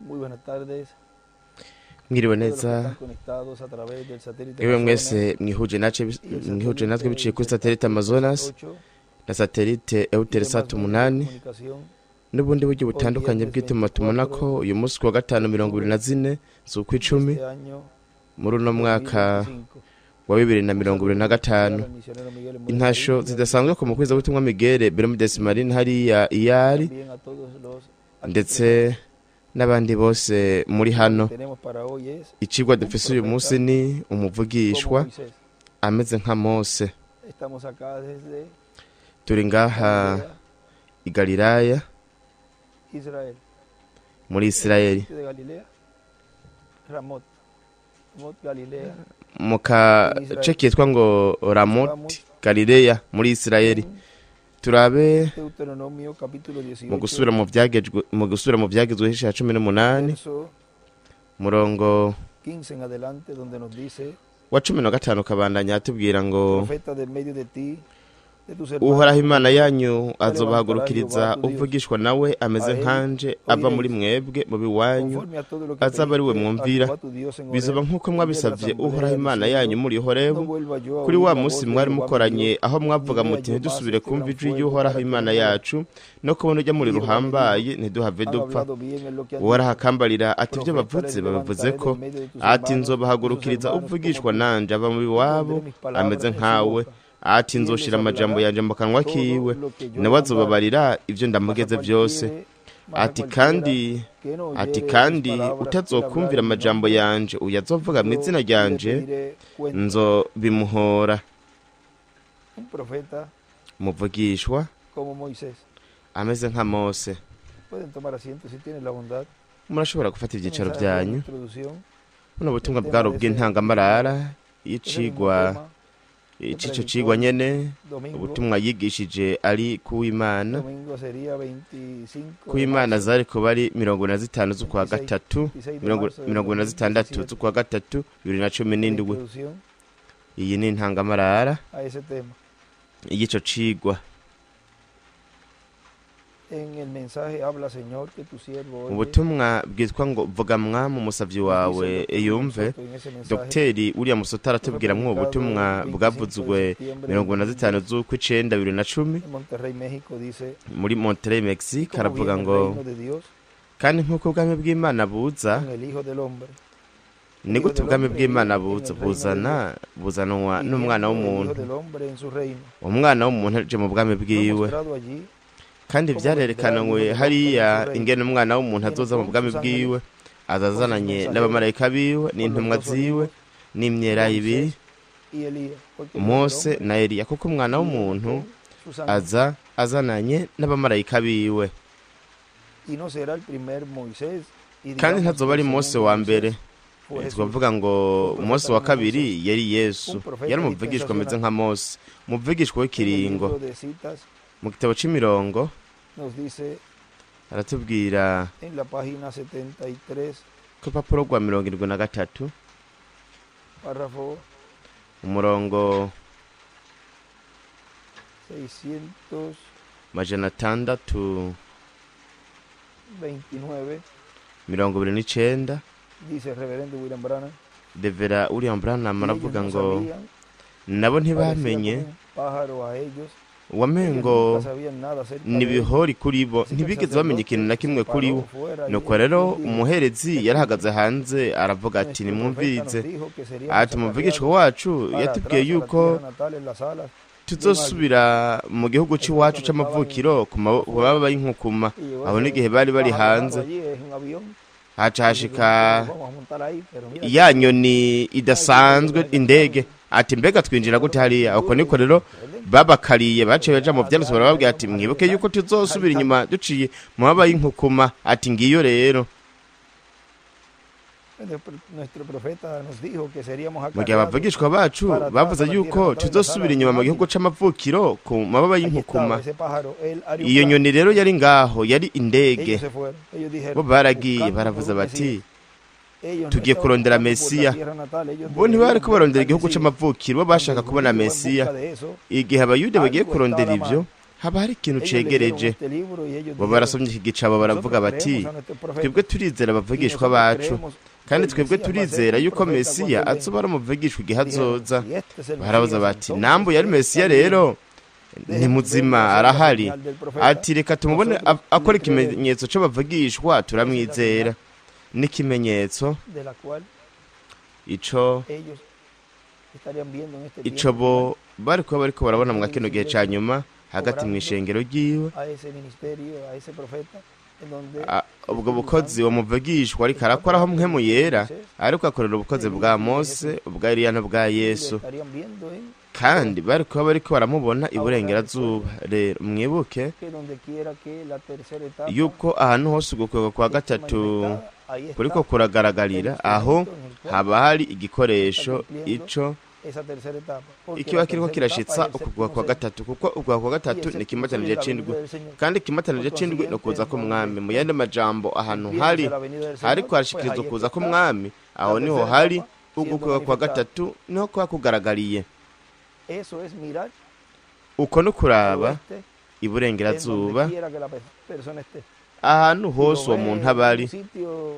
Muy buenas tardes. Mwiriwe Todos los que neza. están conectados a través del satélite Ewe Amazonas mwese y el mwihuje natwe satélite biciye kuri Eutelsat satelite Amazonas 8 na satelite y demás Eutelsat medios de 8 comunicación. n'ubundi buryo Hoy butandukanye viernes bw'itumatumanako 24 uyu munsi ku wa gatanu de mirongo ibiri octubre na zine z'ukwa de icumi este año muri uno mwaka 2025. wa bibiri na Un mirongo ibiri saludo na muy especial gatanu. al misionero Miguel Muez Intasho Marín y zidasanzwe ku mukwizabutumwa Miguel Bermudez Marin hariya iyari también a todos los aquí ndetse presentes. n'abandi bose muri Lo que hano. tenemos para hoy es Icigwa un dufise uyu munsi profeta ni como umuvugishwa Moisés. ameze nka Mose. Estamos acá desde Turi ngaha Galilea, i Galilaya Israel. muri El Isirayeli sitio de Galilea, Ramot, Ramot Galilea, mu en gace Israel. kitwa ngo Ramoti Vamos Galileya muri Isirayeli. en Turabe Deuteronomio capítulo mu 18, gusubira mu vyagejwe mu gusubira mu vyagezwe igice ca 18 verso murongo 15 en adelante, donde nos dice: wa 15 kabandanya atubwira ngo Profeta del medio de ti, de tus Uhoraho hermanos, Imana yanyu te levantará Jehová azobahagurukiza tu Dios. uvugishwa nawe ameze A él nkanje ava muri oiréis, mwebwe mu biwanyu conforme a todo lo que azaba ari we pediste a mwumvira. Jehová tu Dios en Bizoba Horeb, nk'uko el día de la mwabisavye asamblea, Uhoraho Imana yanyu diciendo: muri No Horebu vuelva yo a kuri oír wa la voz munsi de mwari Jehová mi mukoranye Dios, aho ni mwavuga vea muti yo más ntidusubire este kumva gran ijwi fuego ry'Uhoraho para que no Imana muera. yacu no kubona urya Y muriro Jehová me dijo: uhambaye ntiduhave Han dupfa. hablado bien en lo que han Uhoraho dicho. akambarira ati ibyo Profeta bavuze les babivuze levantaré ko del medio de tus ati hermanos, de tus nzobahagurukiriza hermanos como uvugishwa tú, nanje ava mu y biwabo pondré mis ameze palabras en su nkawe boca, ati y él les nzoshira amajambo hablará yanje mu kanwa todo kiwe lo que yo le nawe mandare. azobabarira ivyo Mas a ndamugeze vyose. cualquiera, mas a Ati cualquiera kandi que no ati oyere mis kandi palabras que le hablare utazokumvira en mi amajambo nombre, yanje uyu azovuga mu yo izina le ryanje pediré cuenta. nzobimuhora. Un profeta Umuvugishwa como Moisés. ameze nka Mose. Pueden tomar asiento si tienen la bondad. Murashobora gufata Este ivyicaro mensaje fue una vyanyu. introducción Buno butumwa del tema bwari de ese ubw'intangamarara mismo y'icigwa tema que c'ico predicó cigwa el nyene domingo. ubutumwa yigishije ari kuw'Imana. Domingo sería 25 de Kuw'Imana marzo, zari kuba ari 45 z'ukwa 26, gatatu 26 de marzo del 46 2017. z'ukwa gatatu bibiri na cumi La n'indwi. introducción Iyi ni intangamarara a ese tema. y'ico cigwa. En el mensaje Habla Señor que tu siervo oye, Ubutumwa bwitwa ngo vuga mwami umusavyi nos dice el wawe doctor William yumve. Soto en ese mensaje Dogiteri William Soto que fue aratubwiramwo publicado ubutumwa el 25 de bwavuzwe septiembre del 45 2010 z'ukw'icenda 2010 en Monterrey, México, dice: muri Monterrey, Y Mexique. como Aravuga viene el ngo reino de Dios kandi nk'uko ubwami bw'Imana buza con el Hijo del Hombre. ni El Hijo gute del ubwami Hombre bw'Imana viene en buza el reino de buzana Dios buzanwa y n'umwana viene el Hijo w'umuntu. del Hombre en su reino. Umwana w'umuntu aje mu bwami Fue bwiwe. mostrado allí Kandi cómo vendrá el Hijo vyarerekanwe del Hombre en hariya su reino. ingene umwana w'umuntu Viene azoza mu con bwami sus ángeles, bwiwe aza con sus azananye mensajeros, n'abamarayika biwe con los n'intumwa dos ziwe olivos, n'imyera ibiri Moisés y Elías, porque el Hijo del Mose Hombre na Eliya kuko umwana viene w'umuntu con sus ángeles. aza azananye n'abamarayika biwe. Y no será el primer Moisés, y Kandi digamos que ntazoba ari el Mose segundo wa Moisés mbere. fue Jesús, Twavuga ngo fue un Mose profeta wa como kabiri Moisés, yari Yesu un profeta yari umuvugishwa ameze dispensacional. nka Mose umuvugishwa En el w'ikiringo. libro de citas Mu gitabo c'imirongo nos dice aratubwira en la página 73, ku rupapuro rwa 73 párrafo umurongo 629, 629 dice el reverendo William Branham, Devera William Branham y ellos aravuga no ngo sabían, nabo parecía ntibamenye como un pájaro a ellos, ellos wamengo nunca sabían nada acerca ni de él. ibihori kuri bo Así que el ntibigeze bamenya ikintu na sacerdote se kimwe kuri bo. paró fuera y Nuko él rero dijo: umuherezi Escuchen, yarahagaze hanze aravuga ati nuestro profeta nos nimwumvirize dijo que seríamos ati umuvugishwa acarreados wacu para yatubwiye atrás a la yuko tierra natal en las alas de un águila. tuzosubira mu gihugu Ahí fue c'iwacu cuando estaban c'amavukiro ku afuera mababa y'inkukuma. y llegó Aho ese n'igihe bari bari pájaro raro hanze allí, es un avión, haca y se hashika supone que nos vamos a montar ahí, pero mira ya que nyoni nadie supo que idasanzwe nos indege alcanzaron. ati mbega twinjira gute Claro, hariya. Uko tú niko y rero sorprenden, babakariye baciye pero baja mu ya vyanditswe atrás, ahí barababwira ati vamos a mwibuke yuko regresar, ahí tuzosubira estamos. inyuma duciye mu mababa y'inkukuma ati ngiyo rero. Nuestro profeta nos dijo que seríamos Mu gihe acarreados abavugishwa bacu para atrás bavuze a la tierra yuko natal en las tuzosubira alas de inyuma un mu gihugu águila. c'amavukiro ku mababa Allí estaba y'inkukuma. ese pájaro, el Iyo aeroplano. nyoni rero yari ngaho yari indege. Ellos se fueron, ellos Bo dijeron, baragiye buscando por baravuze un bati Mesías. Ellos no tugiye estaban kurondera buscando por la Mesiya. tierra natal, ellos Bo ntibariko deberían ver barondera al igihugu Mesías. c'amavukiro bo Cuando bashaka el kubona judío va en Mesiya. busca de eso, Igihe abayuda bagiye algo kurondera estaba ivyo mal. Haba hari ikintu cegereje. Bo barasomye iki gicabo, baravuga bati: "Twebwe turizera abavugishwa bacu, kandi twebwe turizera yuko Mesiya azoba ari umuvugishwa igihe azoza." Barabaza bati: "Nambu yari Mesiya rero ni muzima, arahari?" Ati: "Reka tumubone akora ikimenyetso c'abavugishwa, turamwizera." N'ikimenyetso ico bo bari kuba bariko barabona mwa kino gihe ca nyuma hagati mw'ishengero ryiwe, ubwo bukozi uwo muvugishwa ariko arakoraho Mpwemu Yera, ariko akorera ubukozi bwa Mose, ubwa Eliya n'ubwa Yesu, kandi bari kuba bariko baramubona iburengerazuba. Rero mwibuke yuko ahantu hose ugukwega kwa gatatu kuriko kuragaragarira, aho haba hari igikoresho ico ikiba kiriko kirashitsa ukugwa kwa gatatu, kuko ukugwa kwa gatatu ni ikimatanije c'indwi, kandi ikimatanije c'indwi ni ukuza k'umwami. Mu yandi majambo, ahantu hari hariko harashikirizwa ukuza k'umwami, aho niho hari ugukwega kwa gatatu, niho kuba kugaragariye. Uko no kuraba iburengerazuba, ahantu hose uwo muntu aba ari,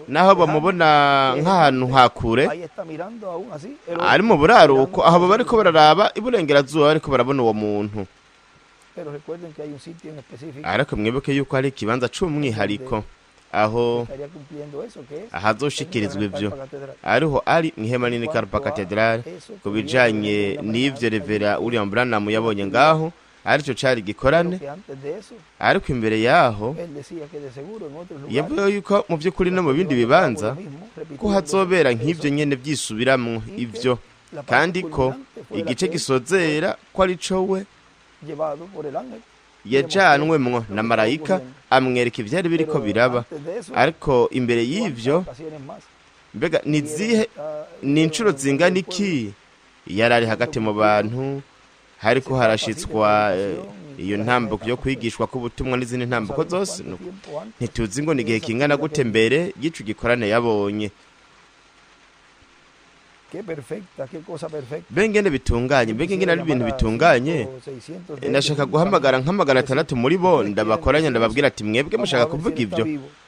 naho bamubona nk'ahantu hakure ari mu buraruko, aho baba bariko bararaba iburengerazuba, bariko barabona uwo muntu. Ariko mwibuke yuko hari ikibanza c'umwihariko aho ahazoshikirizwa ivyo, ariho ari mw'ihema nini Karupa Cathedral. Ku bijanye n'ivyo Revera William Branham yabonye ngaho, arico cari gikorane. Ariko imbere yaho yavuga yuko mu by'ukuri no mu bindi bibanza ko hazobera nk'ivyo nyene vyisubiramwo ivyo, kandi ko igice gisozera ko arico we yajanwemwo na marayika amwereka ivyari biriko biraba. Ariko imbere y'ivyo, mbega nizihe, ni inshuro zingana iki yari ari hagati mu bantu, hariko harashitswa iyo ntambuko yo kwigishwa k'ubutumwa n'izindi ntambuko zose? Ntituzi ngo ni igihe kingana gute mbere y'ico gikorane yabonye. Mbega bitunganye, mbega ingene ari ibintu bitunganye! Ndashaka guhamagara nka 600 muri bo, ndabakoranya, ndababwira ati: "Mwebwe mushaka kuvuga ibyo?"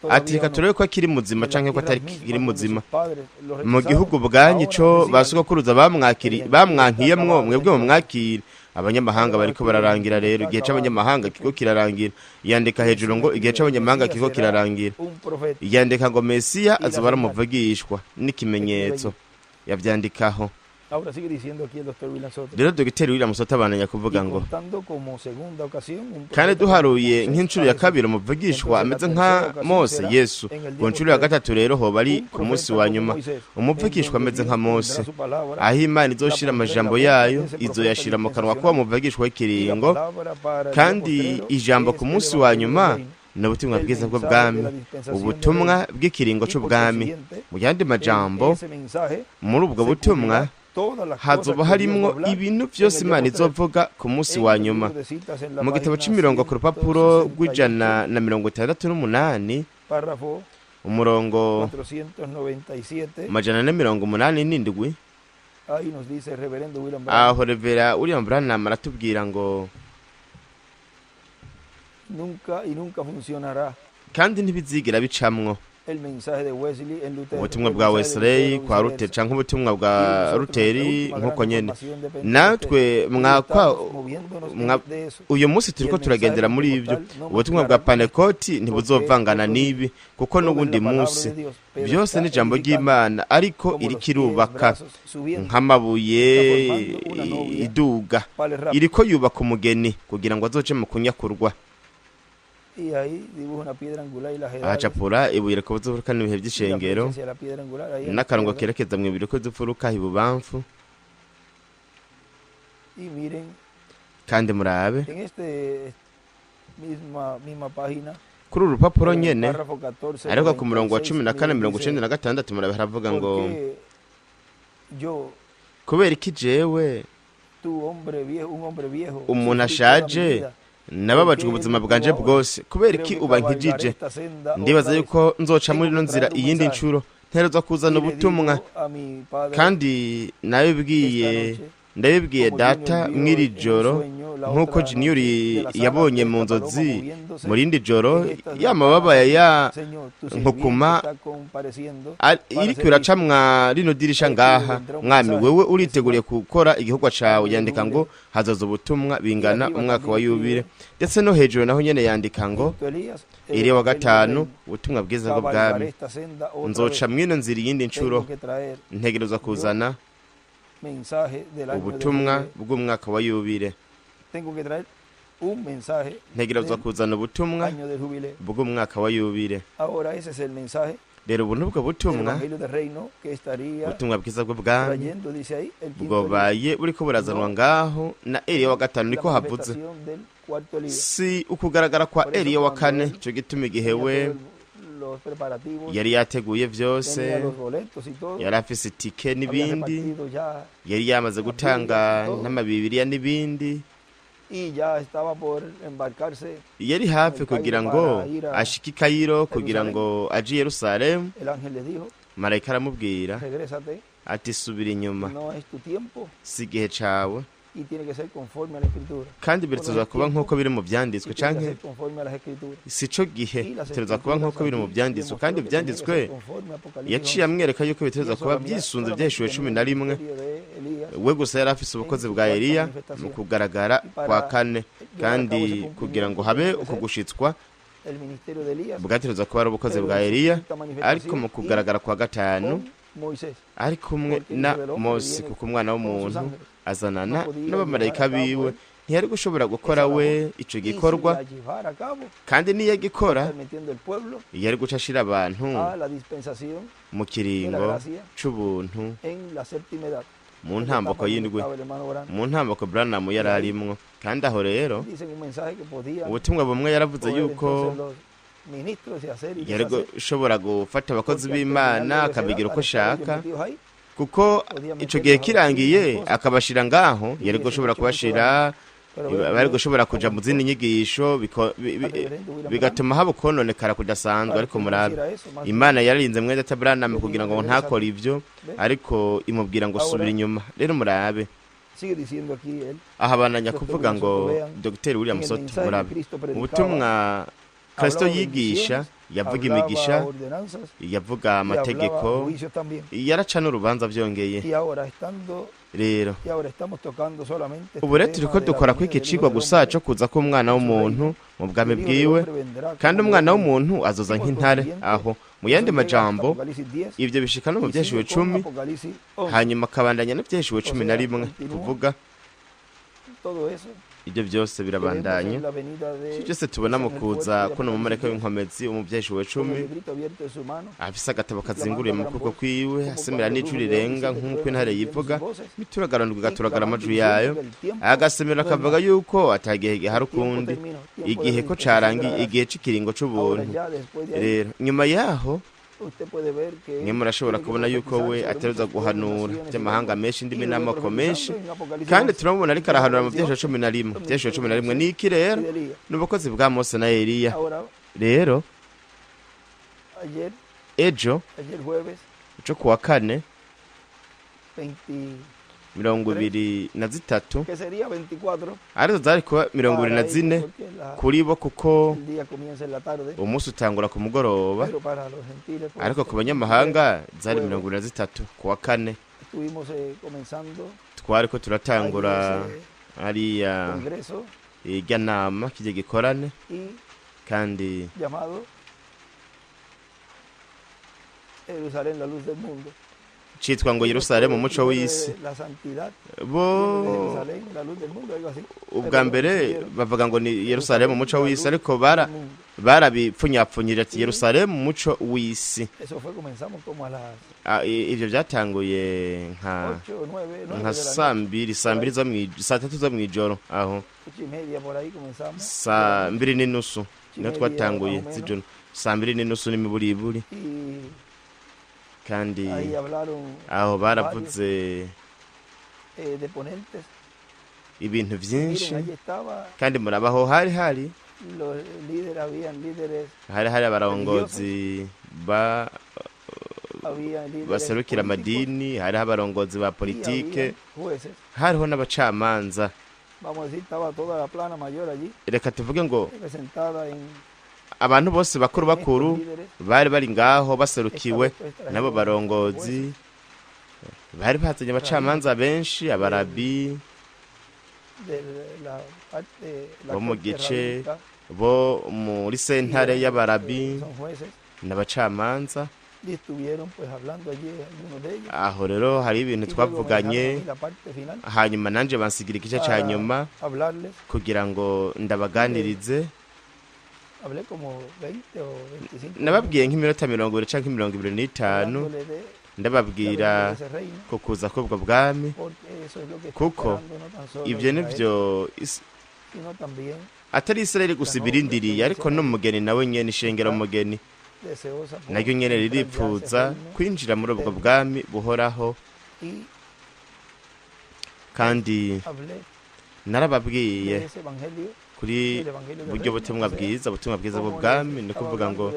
Ati: "Reka turebe ko akiri muzima canke ko atari kiri muzima. Mu gihugu bwanyu ico basogokuruza bamwakiri bamwankiyemwo, mwebwe mumwakire." Abanyamahanga bariko bararangira rero, igihe c'abanyamahanga kiko kirarangira. Yandika hejuru ngo igihe c'abanyamahanga kiko kirarangira. Yandika ngo Mesiya azoba ari umuvugishwa n'ikimenyetso, yavyandikaho. Rero Dogiteri William Soto abananya kuvuga ngo: "Kandi duharuye nk'inshuro ya kabiri umuvugishwa ameze nka Mose, Yesu. Ku nshuro ya gatatu rero hoba ari ku munsi wa nyuma, umuvugishwa ameze nka Mose, aho Imana izoshira amajambo yayo, izoyashira mu kanwa k'uwo muvugishwa w'ikiringo. Kandi ijambo ku munsi wa nyuma ni ubutumwa bwiza bw'ubwami, ubutumwa bw'ikiringo c'ubwami. Mu yandi majambo, muri ubwo butumwa hazoba harimwo ibintu vyose Imana izovuga ku munsi wa nyuma." Mu gitabo c'imirongo, ku rupapuro rw'168, umurongo 487, aho Revera William Branham aratubwira ngo: Nunca y nunca funcionará "Kandi ntibizigira bicamwo el mensaje de Wesley en Lutero, ubutumwa bwa Wesley kwa Luther canke ubutumwa bwa Luteri nkuko nyene natwe mwakwa uyu munsi turiko turagendera muri ibyo. Ubutumwa bwa Pantekoti ntibuzovangana n'ibi, kuko n'ubundi munsi byose ni ijambo ry'Imana, ariko iriko irubaka nk'amabuye iduga, iriko yubaka umugeni kugira ngo azoce mu kunyakurwa." Ahacapura ibuye rikoze imfuruka n'ibihe by'ishengero, n'akarongo kerekeza mu ibuye rikoze imfuruka ibubamfu. Kandi murabe kuri uru rupapuro nyene, ariko ku murongo wa 14:96, murabe, haravuga ngo: "Kubera iki jewe, umuntu ashaje, nababajwe ubuzima bwanje bwose? Kubera iki uba nkijije? Ndibaza yuko nzoca muri ino nzira iyindi nshuro, nterezwa kuzana ubutumwa. Kandi nabibwiye Ndabibwiye data mw'iri joro, nk'uko Junior yabonye mu nzozi mu rindi joro, ya mababa ya nkukuma iriko iraca mwa rino dirisha ngaha. Mwami, wewe uriteguriye gukora igikorwa cawe. Yandika ngo hazaza ubutumwa bingana umwaka wa yubile, ndetse no hejuru naho nyene yandika ngo Eliya wa gatanu, ubutumwa bwiza bw'ubwami. Nzoca mwino nzira iyindi nshuro, ntegerezwa kuzana ubutumwa bw'umwaka wa yubile, ntegerezwa kuzana ubutumwa bw'umwaka wa yubile. Rero ubu nubwo butumwa, ubutumwa bwiza bw'ubwami bwobaye buriko burazanwa ngaho na Eliya wa gatanu, niko havuze, si ukugaragara kwa Eliya wa kane. Cyo gituma igihe we yari yateguye vyose, yari afise itike n'ibindi, yari yamaze gutanga n'amabibiriya n'ibindi, yari hafi kugira ngo ashike i Kayiro, kugira ngo aje i Yerusalemu. Marayika aramubwira ati subira inyuma, si igihe cawe, kandi biratuza kuba nk'uko biri mu byanditswe, canke si co gihe, bitereza kuba nk'uko biri mu byanditswe. Kandi ibyanditswe yaciye amwereka yuko bitereza kuba byisunze byahishuwe 11. We gusa yari afise ubukozi bwa Eliya mu kugaragara kwa kane, kandi kugira ngo habe uko gushitswa bwatereza kuba ari ubukozi bwa Eliya, ariko mu kugaragara kwa gatanu ari kumwe na Mose, kuko umwana w'umuntu azanana n'abamarayika biwe. Ntiyari gushobora gukora we ico gikorwa, kandi niyo agikora yari guca ashira abantu mu kiringo c'ubuntu mu ntambako y'indwi, mu ntambako Branham yari arimwo. Kandi aho rero ubutumwa bumwe yaravuze yuko yari gushobora gufata abakozi b'Imana akabigira uko ashaka, kuko ico gihe kirangiye akabashira ngaho, yari gushobora kubashira, bari gushobora kuja mu zindi nyigisho, bigatuma haba ukononekara kudasanzwe. Ariko murabe, Imana yararinze mwene data Branham kugira ngo ntakore ivyo, ariko imubwira ngo subira inyuma. Rero murabe aha bananya kuvuga ngo Dr. William Soto, murabe ubutumwa Kristo yigisha, yavuga imigisha, yavuga amategeko, yaraca n'urubanza byongeye. Rero ubu rero turiko dukora kw'iki cigwa gusa co kuza k'umwana w'umuntu mu bwami bwiwe, kandi umwana w'umuntu azoza nk'intare. Aho mu yandi majambo ivyo bishika no mu vyashiwe 10, hanyuma akabandanya n'ivyashiwe 11, kuvuga ibyo byose birabandanya. Byose tubona mu kuza kuno mu mareka w'inkomezi umuvyeshi we 10 afise agatabo kazinguriye mu kuboko kwiwe, asemera n'ijwi rirenga nk'uko intare yivuga, mituragarandwi gaturagara amajwi yayo, agasemera akavuga yuko atagihe gihari ukundi, igihe ko carangiye, igihe c'ikiringo c'ubuntu. Rero nyuma yaho mwe murashobora kubona yuko we ateruza guhanura by'amahanga menshi, indimi n'amoko menshi, kandi turamubona ariko arahanura mu vyesho 11. Vyesho 11 ni iki rero? Ni ubukozi bwa Mose na Eliya. Rero ejo cyo kuwa kane 23, arizo zari kuba 24 kuri bo, kuko umunsi utangura ku mugoroba, ariko ku banyamahanga zari 23 kuwa kane. Twari ko turatangura ariya irya nama kijye gikorane, kandi citwa ngo Yerusalemu umuco w'isi. Bo ubwa mbere bavuga ngo ni Yerusalemu umuco w'isi, ariko barabipfunyapfunyira ati Yerusalemu umuco w'isi. Ivyo byatanguye nka saa mbiri saa tatu zo mw'ijoro, aho saa 2:30 niho twatanguye z'ijoro, saa 2:30 n'imiburiburi. Kandi aho baravuze ibintu vyinshi, kandi murabaho hari abarongozi baserukira amadini, hariho abarongozi ba politike, hariho n'abacamanza. Reka tuvuge ngo abantu bose bakuru bakuru bari bari ngaho baserukiwe nabo barongozi, bari bazanye abacamanza benshi, abarabi bo mu gice bo muri sentare y'abarabi n'abacamanza. Aho rero hari ibintu twavuganye, hanyuma nanje bansigira igice ca nyuma kugira ngo ndabaganirize. Nababwiye nk'iminota 20 canke 25, ndababwira ko kuza k'ubwo bwami, kuko ivyo nivyo atari Israeli gusa ibirindiriye, ariko n'umugeni nawe nyene, ishengero umugeni naryo nyene riripfuza kwinjira muri ubwo bwami buhoraho. Kandi narababwiye kuri buryo butumwa bwiza, butumwa bwiza bw'ubwami, ni kuvuga ngo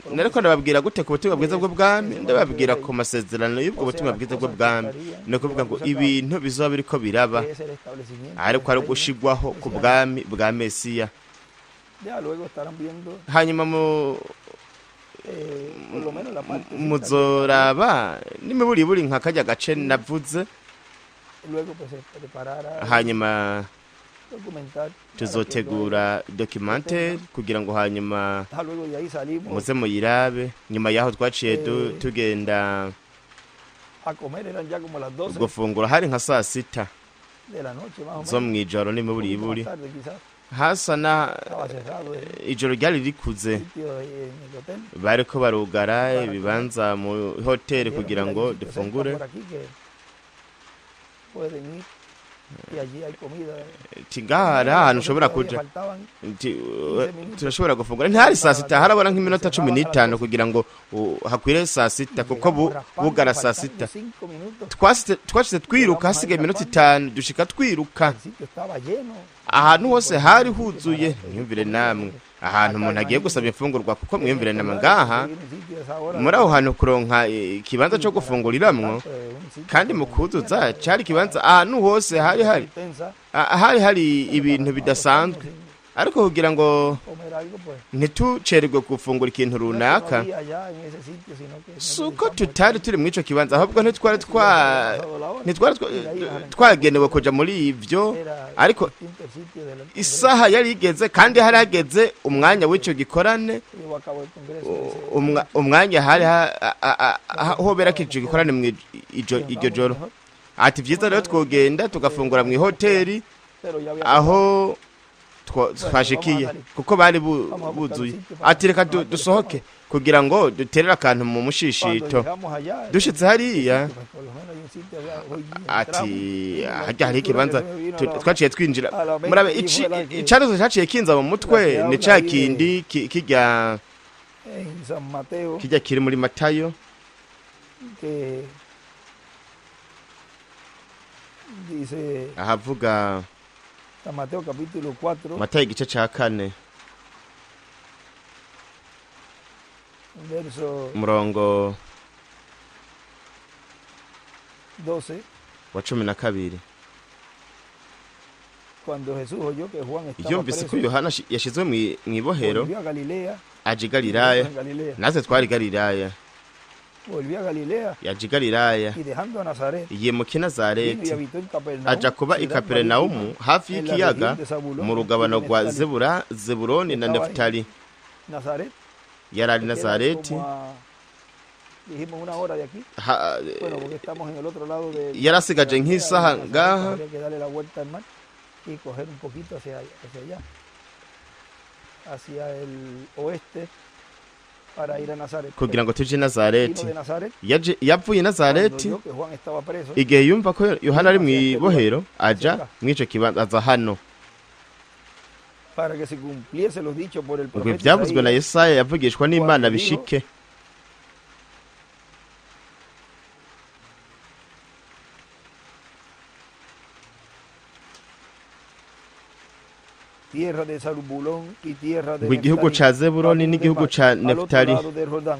nariko ndababwira gute ku butumwa bwiza bw'ubwami, ndababwira ku masezerano y'ubwo butumwa bwiza bw'ubwami, ni kuvuga ngo ibintu bizoba biriko biraba, ariko ari gushigwaho ku bwami bwa Mesiya. Hanyuma muzoraba nimiburi nka kajya gace navuze, hanyuma tuzotegura documentaire kugira ngo hanyuma muze muyirabe. Nyuma yaho twaciye tugenda gufungura, hari nka saa 6 zo mwijoro nimiburi, hasa na ijoro ryari rikuze, bariko barugara ibibanza mu hoteli kugira ngo dufungure. Tingara ahantu ushobora kuja, turashobora gufungura. Ntihari saa 6, harabona nk'iminota 15 kugira ngo hakwire saa 6, kuko bugara saa 6. Twashitse twiruka, hasigaye iminota 5 dushika twiruka. Ahantu hose hari huzuye. Mwiyumvire namwe ahantu umuntu agiye gusaba imfungurwa, kuko mwiyumvire namwe ngaha muri aho hantu kuronka ikibanza cyo gufunguriramwo, kandi mu kuzuza cari ikibanza ahantu hose hari hari ibintu bidasanzwe, ariko kugira ngo ntitucererwe gufungura ikintu runaka, suko tutari turi muri ico kibanza, ahubwo ntitwari twagenewe kuja muri ivyo, ariko isaha yari igeze, kandi hari hageze umwanya w'ico gikorane, umwanya hari hobera ico gikorane mu iryo joro. Ati vyiza rero twogenda tugafungura mu hoteli aho twashikiye, kuko bari buzuye. Ati reka dusohoke kugira ngo duterere akantu mu mushishito. Dushitse hariya, ati hajya hari ikibanza, twaciye twinjira. Murabe icaruzo caciye kinza mu mutwe ni ca kindi kijya kiri muri Matayo, ahavuga Mateo capítulo 4, Matayo igice ca 4, verso umurongo 12 wa 12. Cuando Jesús oyó que Juan estaba yumvise ko preso, Yohana yashizwe mw'ibohero, volvió a Galilea, aja i Galilaya. Natwe twari Galilaya. Volvió a Galilea, yaja i Galilaya, y dejando a Nazaret, yimuka i vino y Nazareti, habitó en Capernaum, aja kuba i ciudad Kaperinawumu, marítima, hafi en la y'ikiyaga, región de Zabulón mu rugabano y rwa Neftali. Zebuloni na Estaba en Nefutali. Nazaret, Yari ari que queda Nazareti, como a, dijimos, una hora de aquí. Bueno, porque estamos en el otro lado de yarasigaje Galilea, y nk'isaha Nazaret ngaha, habría que darle la vuelta al mar y coger un poquito hacia allá, hacia el oeste, para ir a Nazaret. kugira ngo tuje i Vino Nazareti. de Nazaret, Yavuye i cuando Nazareti, oyó que Juan estaba preso, igihe yumva ko Yohana ari vino hacia este lugar, mw'ibohero, hacia aja acá, mw'ico kibanza, aza hano. para que se cumpliese lo dicho por el Ngo profeta ivyavuzwe na Isaías, Yesaya yavugishwa n'Imana cuando dijo: bishike. Ngo igihugu ca Zebuloni n'igihugu ca Nefutali,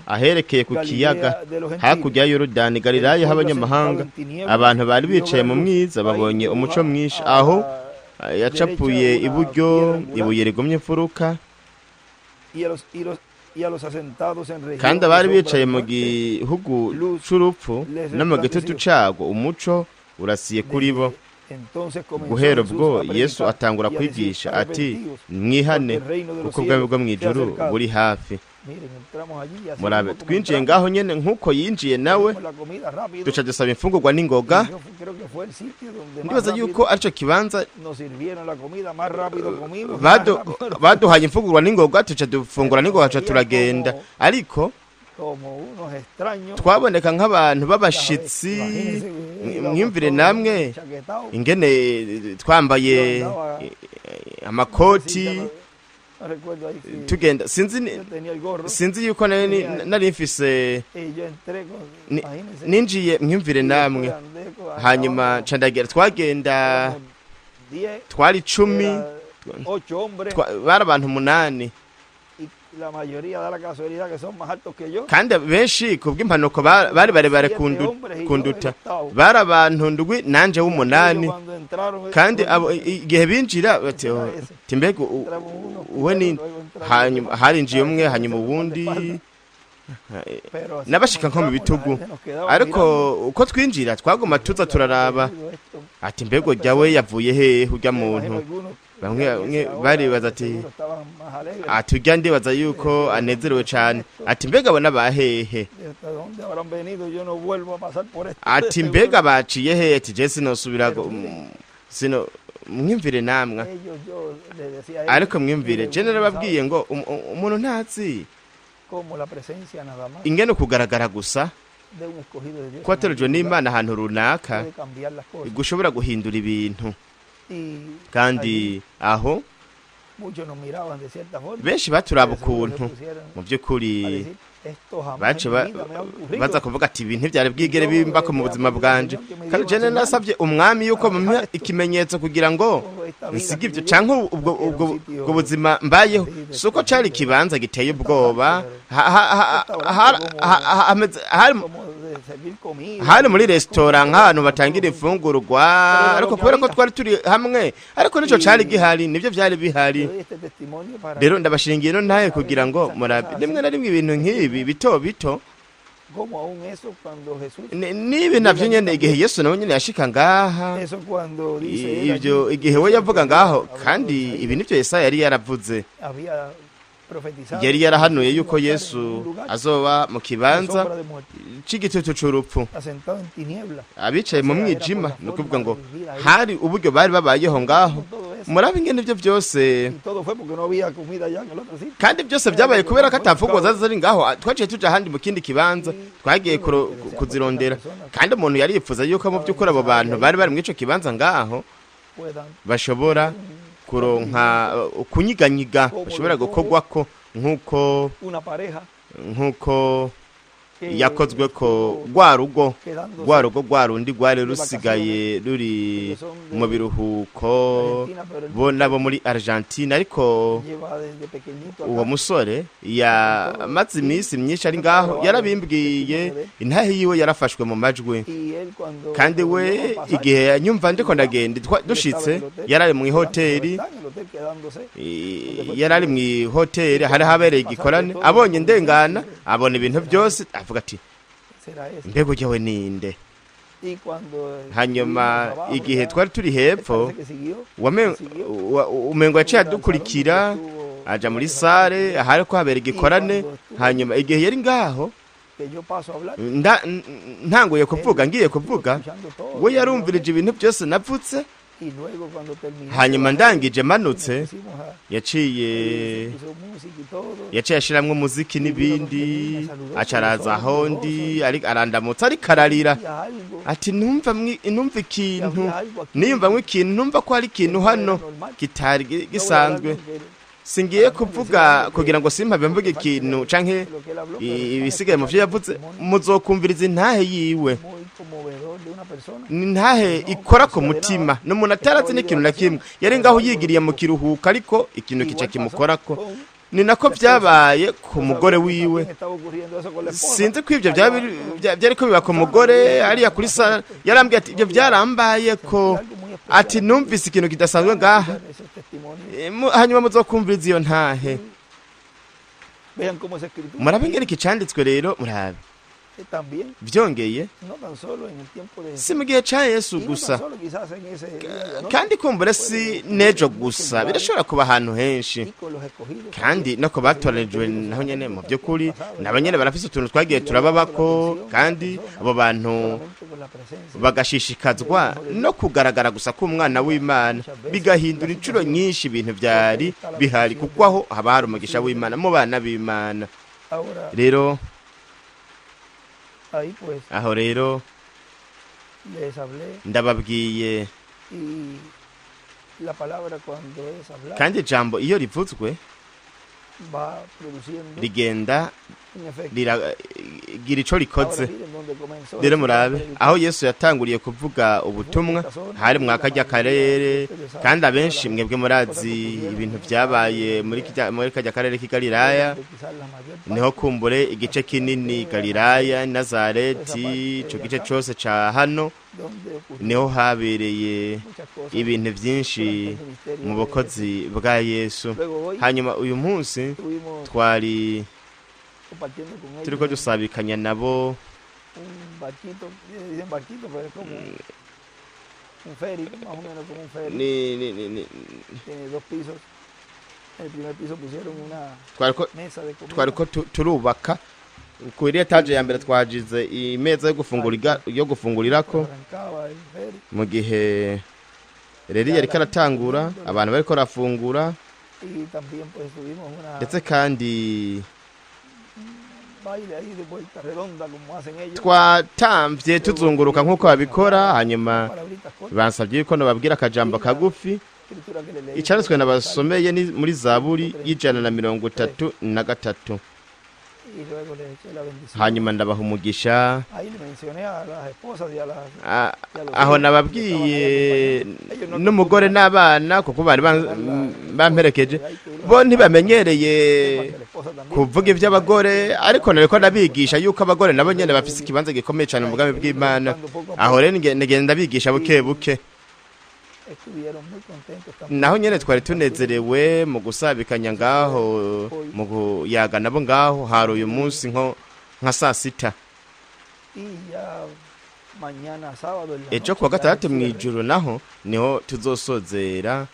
aherekeye ku kiyaga hakurya ya Yorodani, Galilaya h'abanyamahanga, abantu bari bicaye mu mwiza babonye umuco mwinshi. Aho yacapuye iburyo ibuye rigumye imfuruka, kandi abari bicaye mu gihugu c'urupfu no mu gitutu cago, umuco urasiye kuri bo. Guhera ubwo Yesu atangura kwigisha ati: mwihane, kuko ubwami bwo mw'ijuru buri hafi. Murabe, twinjiye ngaho nyene nk'uko yinjiye nawe, duca dusaba imfungurwa n'ingoga. Ndibaza yuko arico kibanza baduhaye imfungurwa n'ingoga, tuca dufungura n'ingoga, tuca turagenda. Ariko twaboneka nk'abantu b'abashitsi. Mwimvire namwe ingene twambaye amakoti tugenda. Sinzi yuko nari mfise ninjiye, mwimvire namwe. Hanyuma candagera twagenda, twari 10, bari abantu 8, kandi benshi kubw'impanuka bari barebare kunduta, bari abantu 7 nanje w'8. Kandi igihe binjira bati mbega uwe ni, hanyuma harinjiye umwe, hanyuma uwundi, nabashika nko mu bitugu. Ariko uko twinjira twaguma tuza turaraba, ati mbega ujya yavuye hehe ujya muntu. Bamwe baribaza ati ujya ndibaza yuko anezerewe cyane, ati mbega abona bahehe, ati mbega baciye hehe, ati je sinosubira sino. Mwimvire namwe, ariko mwimvire je narababwiye ngo umuntu ntazi ingene kugaragara gusa ko atorejwe n'Imana ahantu runaka gushobora guhindura ibintu. Kandi aho benshi baturaba ukuntu mu by'ukuri bace baza kuvuga ati ibintu byari bwigere bimbako mu buzima bwanje. Kandi je nasabye umwami yuko mumpa ikimenyetso kugira ngo nsige ibyo canke ubwo buzima mbayeho. Suko cari ikibanza giteye ubwoba, hari muri restaurant nk'ahantu batangira imfungurwa, ariko kubera ko twari turi hamwe, ariko nico cari gihari, nivyo vyari bihari. Rero ndabashingiye no ntaye kugira ngo murabe rimwe na rimwe ibintu nk'ibi bito bito nibi navyo nyene. Igihe Yesu nawe nyene yashika ngaha, ivyo igihe we yavuga ngaho, kandi ibi nivyo Yesaya yari yaravuze, yari yarahanuye yuko Yesu azoba mu kibanza c'igitutu c'urupfu, abicaye mu mwijima. Ni ukuvuga ngo hari uburyo bari babayeho ngaho. Murabe ingene ivyo byose, kandi byose byabaye kubera ko atafungwa zari ziri ngaho. Twaciye tuja ahandi mu kindi kibanza, twagiye kuzirondera. Kandi umuntu yari yipfuza yuko mu by'ukuri abo bantu bari bari mw'ico kibanza ngaho bashobora kuronka kunyiganyiga, bashobora gukorwako nk'uko yakozwe ko rwa rugo rwa rundi rwari rusigaye ruri mu biruhuko, bo nabo muri Argentine. Ariko uwo musore yamaze iminsi myinshi ari ngaho, yarabimbwiye, intahe yiwe yarafashwe mu majwi. Kandi we igihe yanyumva ndiko ndagenda, dushitse yarari mu hoteli, yarari mu hoteli hari habereye igikorane, abonye ndengana abona ibintu byose, avuga ati mbega ujya we ninde. Hanyuma igihe twari turi hepfo, umengo yaciye adukurikira aja muri sare ahari ko habera igikorane. Hanyuma igihe yari ngaho ntanguye kuvuga, ngiye kuvuga, we yarumvirije ibintu byose navutse. Hanyuma ndangije manutse, yaciye ashiramwo umuziki n'ibindi, acaraza aho ndi, arandamutsa, ariko ararira ati numva ikintu, niyumvamwo ikintu, numva ko hari ikintu hano kitari gisanzwe. Singiye kuvuga kugira ngo simpabe mvuge ikintu canke ibisigaye mu vyo yavuze. Muzokumviriza intahe yiwe, ni intahe ikora ku mutima. N'umuntu atarazi n'ikintu na kimwe, yari ngaho yigiriye mu kiruhuko, ariko ikintu kica kimukorako. Ni nako byabaye ku mugore wiwe. Sinzi ko ibyo byari ko biba ku mugore hariya kuri sara. Yarambwiye ati ibyo byarambaye ko, ati numvise ikintu kidasanzwe ngaha. Hanyuma muzokumviriza iyo ntahe. Murabe ingene iki canditswe rero, murabe. Byongeye si mu gihe ca Yesu gusa, kandi kumbure si nejo gusa, birashobora kuba ahantu henshi, kandi no ku batoranijwe naho nyene. Mu by'ukuri nabo nyene barafise utuntu twagiye turababako, kandi abo bantu bagashishikazwa no kugaragara gusa k'umwana w'Imana, bigahindura inshuro nyinshi ibintu byari bihari, kuko aho haba hari umugisha w'Imana mu bana b'Imana. Rero aho rero ndababwiye, kandi ijambo iyo rivuzwe rigenda riragira ico rikoze. Rero murabe aho Yesu yatanguriye kuvuga ubutumwa, hari mu akarya karere, kandi abenshi mwebwe murazi ibintu byabaye muri karya karere k'i Galilaya. Niho kumbure igice kinini Galilaya, Nazareti, ico gice cose ca hano niho habereye ibintu byinshi mu bukozi bwa Yesu. Hanyuma uyu munsi twari turiko dusabikanya nabo twariko turubaka kuri etaje ya mbere, twagize imeza yo gufungurirako. Mu gihe rero yariko aratangura, abantu bariko barafungura, ndetse kandi twatamvye tuzunguruka nk'uko babikora. Hanyuma bansabye yuko nababwira akajambo kagufi. Icanditswe nabasomeye ni muri Zaburi y'133. Hanyuma ndabaha umugisha. Aho nababwiye n'umugore n'abana, kuko bari bamperekeje, bo ntibamenyereye kuvuga iby'abagore, ariko nariko ndabigisha yuko abagore nabo nyene bafise ikibanza gikomeye cyane mu bwami bw'Imana. Aho rero ngenda ndabigisha buke buke. Naho nyene twari tunezerewe mu gusabikanya ngaho, mu kuyaga nabo ngaho. Hari uyu munsi nko nka saa sita. Ejo kuwa gatandatu mw'ijoro naho niho tuzosozera,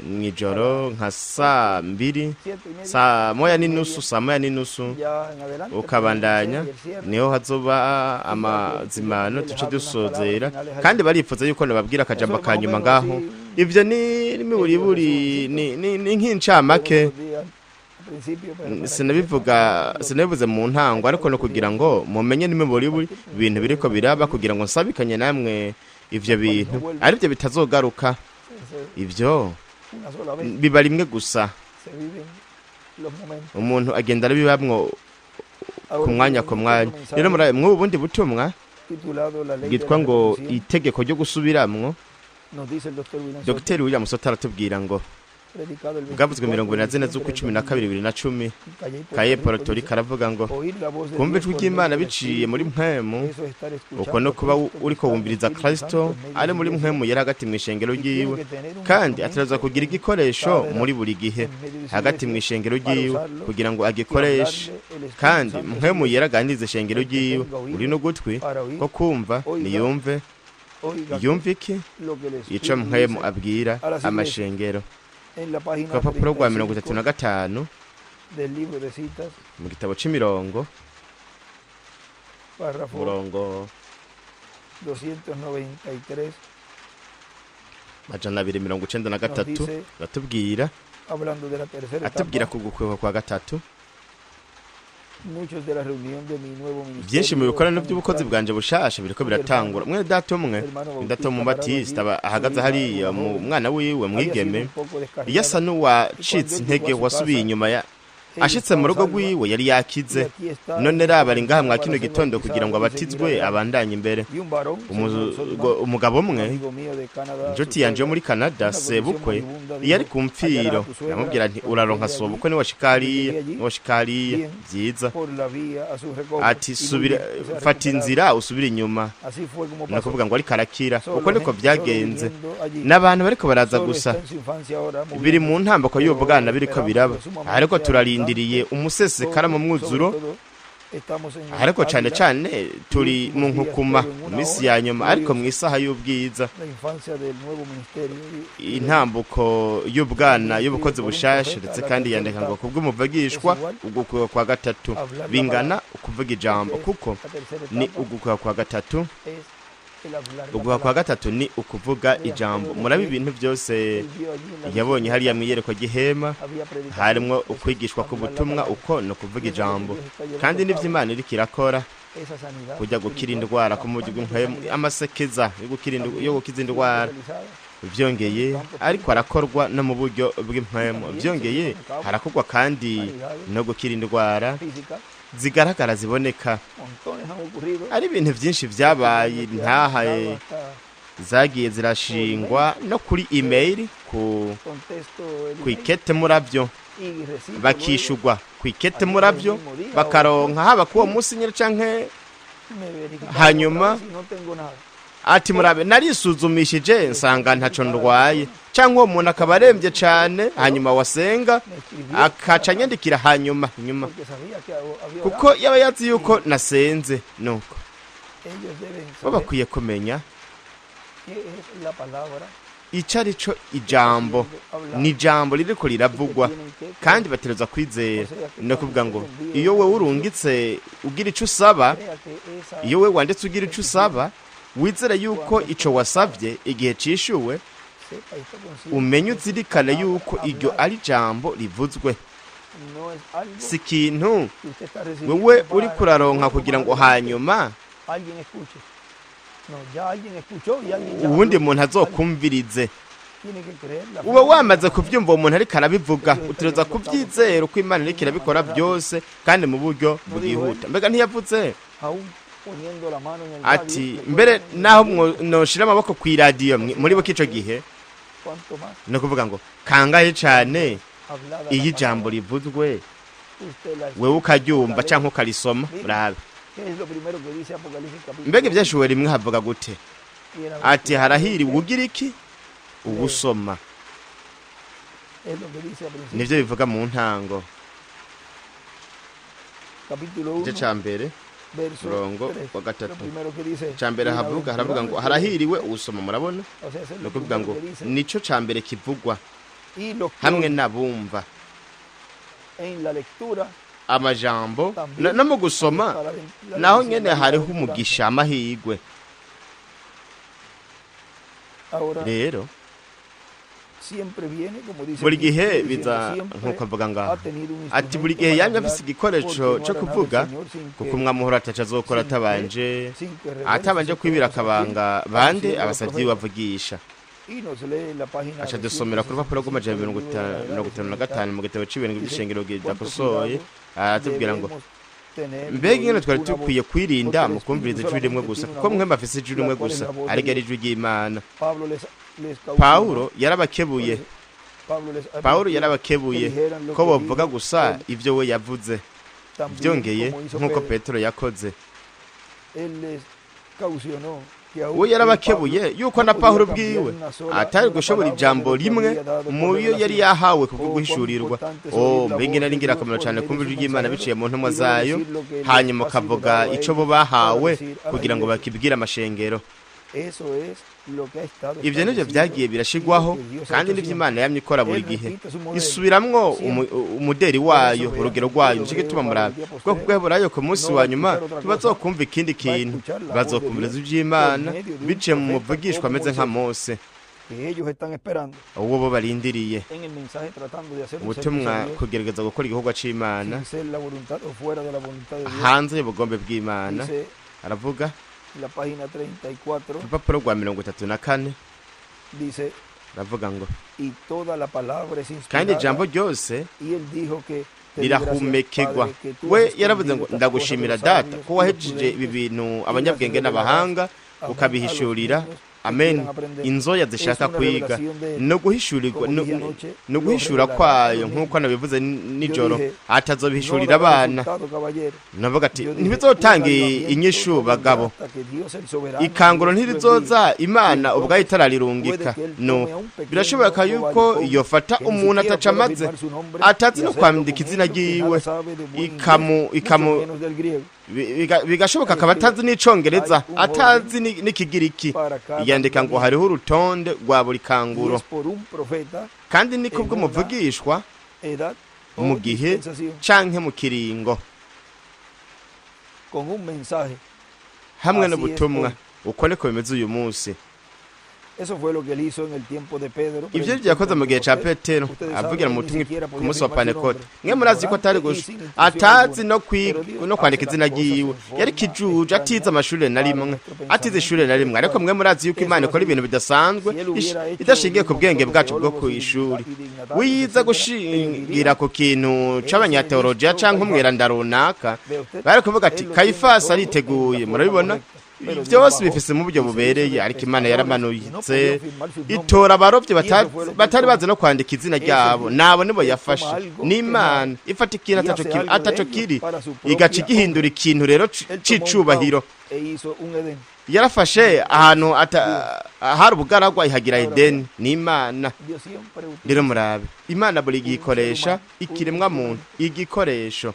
mw'ijoro nka saa 2, 1:30, 1:30 ukabandanya, niho hazoba amazimano tuce dusozera. Kandi baripfuza yuko nababwira akajambo kanyuma ngaho. Ivyo ni miburiburi, ni nk'incamake. Sinabivuze mu ntango, ariko no kugira ngo mumenye n'imiburiburi ibintu biriko biraba, kugira ngo nsabikanye namwe ivyo bintu arivyo bitazogaruka. Ivyo biba rimwe gusa, umuntu agenda arabibamwo ku mwanya ku mwanya. Rero mw'ubu bundi butumwa bwitwa ngo itegeko ryo gusubiramwo, Dr. William Soto aratubwira ngo bwavuzwe 44 z'ukwa 12 2010 Kaye Puerto Rico. Aravuga ngo kumva ijwi ry'Imana biciye muri mpwemu, uko no kuba uriko wumviriza Kristo ari muri mpwemu yari hagati mw'ishengero ryiwe, kandi ateraza kugira igikoresho muri buri gihe hagati mw'ishengero ryiwe kugira ngo agikoreshe. Kandi mpwemu yeraganirize ishengero ryiwe, uri no gutwi ko kumva niyumve, yumve iki ico mpwemu abwira amashengero. Ku rupapuro rwa 35 mu gitabo c'imirongo, murongo 293, atubwira ku gukwepa kwa gatatu. Byinshi mu bikorano by'ubukozi bwanje bushasha biriko biratangura. Mwene data umwe, data w'umubatista ahagaze hariya, mu mwana wiwe mwigeme, iyo asa n'uwacitse intege wasubiye inyuma ya ashitse mu rugo rwiwe yari yakize. None raba ari ngaha mwa kino gitondo kugira ngo abatizwe abandanye imbere. Umugabo umwe, inshuti yanje yo muri Canada, sebukwe, iyo ari ku mfiro, namubwira nti uraronka sobukwe niwashikariye byiza. Ati subira, fata inzira usubire inyuma. Nakuvuga ngo ariko arakira. Uko niko byagenze. N'abantu bariko baraza gusa biri mu ntambako y'ubwana biriko biraba, ariko turarindiriye umusesekara mu mwuzuro. Ariko cyane cyane turi mu nkukuma misi ya nyuma, ariko mu isaha y'ubwiza. Intambuko y'ubwana y'ubukozi bushasha. Ndetse kandi yandika ngo kubw'umuvugishwa ugukuka kwa gatatu bingana ukuvuga ijambo, kuko ni ugukuka kwa gatatu. Ugukuka kwa gatatu ni ukuvuga ijambo. Murabi ibintu byose yabonye hariya mu iyerekwa ry'ihema, harimwo ukwigishwa k'ubutumwa, uko no kuvuga ijambo. Kandi n'ivyo Imana iriko irakora, kujya gukira indwara ku mujyi bw'impwemu, amasekeza yo gukiza indwara, byongeye ariko arakorwa no mu buryo bw'impwemu. Byongeye harakorwa kandi no gukira indwara zigaragara ziboneka. Ari ibintu byinshi byabaye ntahaye zagiye zirashingwa no kuri email ku kwikete muravyo, bakishugwa kwikete muravyo, bakaronka haba kuwo munsi nyine canke hanyuma. Ati murabe narisuzumishije nsanga ntaco ndwaye, canke uwo muntu akaba aremvye cane, hanyuma wasenga akaca nyandikira hanyuma nyuma, kuko yaba yazi yuko nasenze. Nuko bo bakwiye kumenya ico arico ijambo, ni ijambo ririko riravugwa, kandi batereza kwizera. No kuvuga ngo iyo wewe urungitse ugira ico usaba, iyo wewe wanditse ugira ico usaba, wizera yuko ico wasavye igihe cishuwe, umenye uzirikane yuko iryo ari jambo rivuzwe. Si ikintu wewe uri kuraronka kugira ngo hanyuma uwundi muntu azokumvirize. Uba wamaze kuvyumva umuntu ariko arabivuga, utereza kuvyizera uko Imana iriko irabikora byose, kandi mu buryo bwihuta. Mbega ntiyavuze ati mbere naho noshira amaboko ku iradiyo muri bo kico gihe, no kuvuga ngo kangahe cyane iyi jambo rivuzwe wewe ukaryumva canke ukarisoma. Urabe mbega ivyashuwe rimwe havuga gute? Ati harahiriwe ugira iki? Ugusoma. Nivyo bivuga mu ntango igice ca mbere murongo wa gatatu. Cambere havuga, haravuga ngo harahiriwe usoma. Murabona no kuvuga ngo nico cambere kivugwa hamwe nabumva amajambo no mu gusoma naho nyene hariho umugisha, amahirwe. Rero buri gihe biza nkuko avuga ngaha, ati buri gihe yamye afise igikoresho cyo kuvuga, kuko umwamuhora ataca azokora atabanje kwibira akabanga bande abasavyi bavugisha. Aca dusomera ku rupapuro rw'amajana 255 mu gitabo c'ibintu by'ishengero gidakosoye, aratubwira ngo mbega ingene twari dukwiye kwirinda mu kumviriza ijwi rimwe gusa, kuko mwe mafise ijwi rimwe gusa ariko ari ijwi ry'Imana. Paulo yarabakebuye, Paulo yarabakebuye ko bovuga gusa ivyo we yavuze, byongeye nkuko Petero yakoze. We yarabakebuye yuko na Paulo bwiwe atari gushobora ijambo rimwe mu yo yari yahawe kubwo guhishurirwa. Mbega nari ngirakamaro cyane kumva ijwi ry'Imana biciye mu ntumwa zayo, hanyuma kavuga ico bo bahawe kugira ngo bakibwire amashengero. Ibyo nivyo byagiye birashigwaho, kandi nivyo Imana yamye ikora buri gihe, isubiramwo umuderi wayo, urugero rwayo. Nico gituma murabe bwo kubweburayo ku munsi wa nyuma tubazokumva ikindi kintu, bazokumviriza ivy'Imana biciye mu muvugishwa ameze nka Mose. Uwo bo barindiriye. Ubutumwa kugerageza gukora igikorwa c'Imana hanze y'ubugombe bw'Imana. Aravuga urupapuro rwa 34, aravuga ngo kandi ijambo ryose rirahumekegwa. We yaravuze ngo ndagushimira Data ko wahejeje ibi bintu abanyabwenge n'abahanga ukabihishurira, amen, inzoya zishaka kwiga no guhishurirwa no guhishura kwayo, nkuko nabivuze nijoro, atazobihishurira abana. Navuga ati ntibizotanga inyishu bagabo, ikanguro ntirizoza Imana ubwayo itaralirungika. No birashoboka yuko yofata umuntu atacamaze atazi no kwandika izina ryiwe, ikamu bigashoboka akaba atazi n'icongereza, atazi n'ikigiriki, yandika ngo hariho urutonde rwa buri kanguro. Kandi ni kubwo muvugishwa mu gihe canke mu kiringo hamwe n'ubutumwa. Uko niko bimeze uyu munsi. Ivyo yakoze mu gihe ca Petero avugira mu butumwa ku munsi wa Pentekote. Mwe murazi ko atari atazi no no kwandika izina ryiwe, yari kijuju, atize amashuri na rimwe, atize ishure na rimwe. Ariko mwe murazi yuko Imana ikora ibintu bidasanzwe idashingiye ku bwenge bwacu bwo ku ishuri. Wiza gushingira ku kintu c'abanyateologia canke umweranda runaka, bari kuvuga ati Kayifasi ariteguye. Murabibona byose bifise mu buryo bubereye, ariko Imana yaramanutse itora abarovyi batari bazi no kwandika izina ryabo, nabo nibo yafashe. N'Imana ifata ikintu ataco kiri igaca igihindura ikintu rero c'icubahiro. Yarafashe ahantu hari ubugaragwa ihagira Edeni. N'Imana rero murabe, Imana buri gihe ikoresha ikiremwa muntu igikoresho,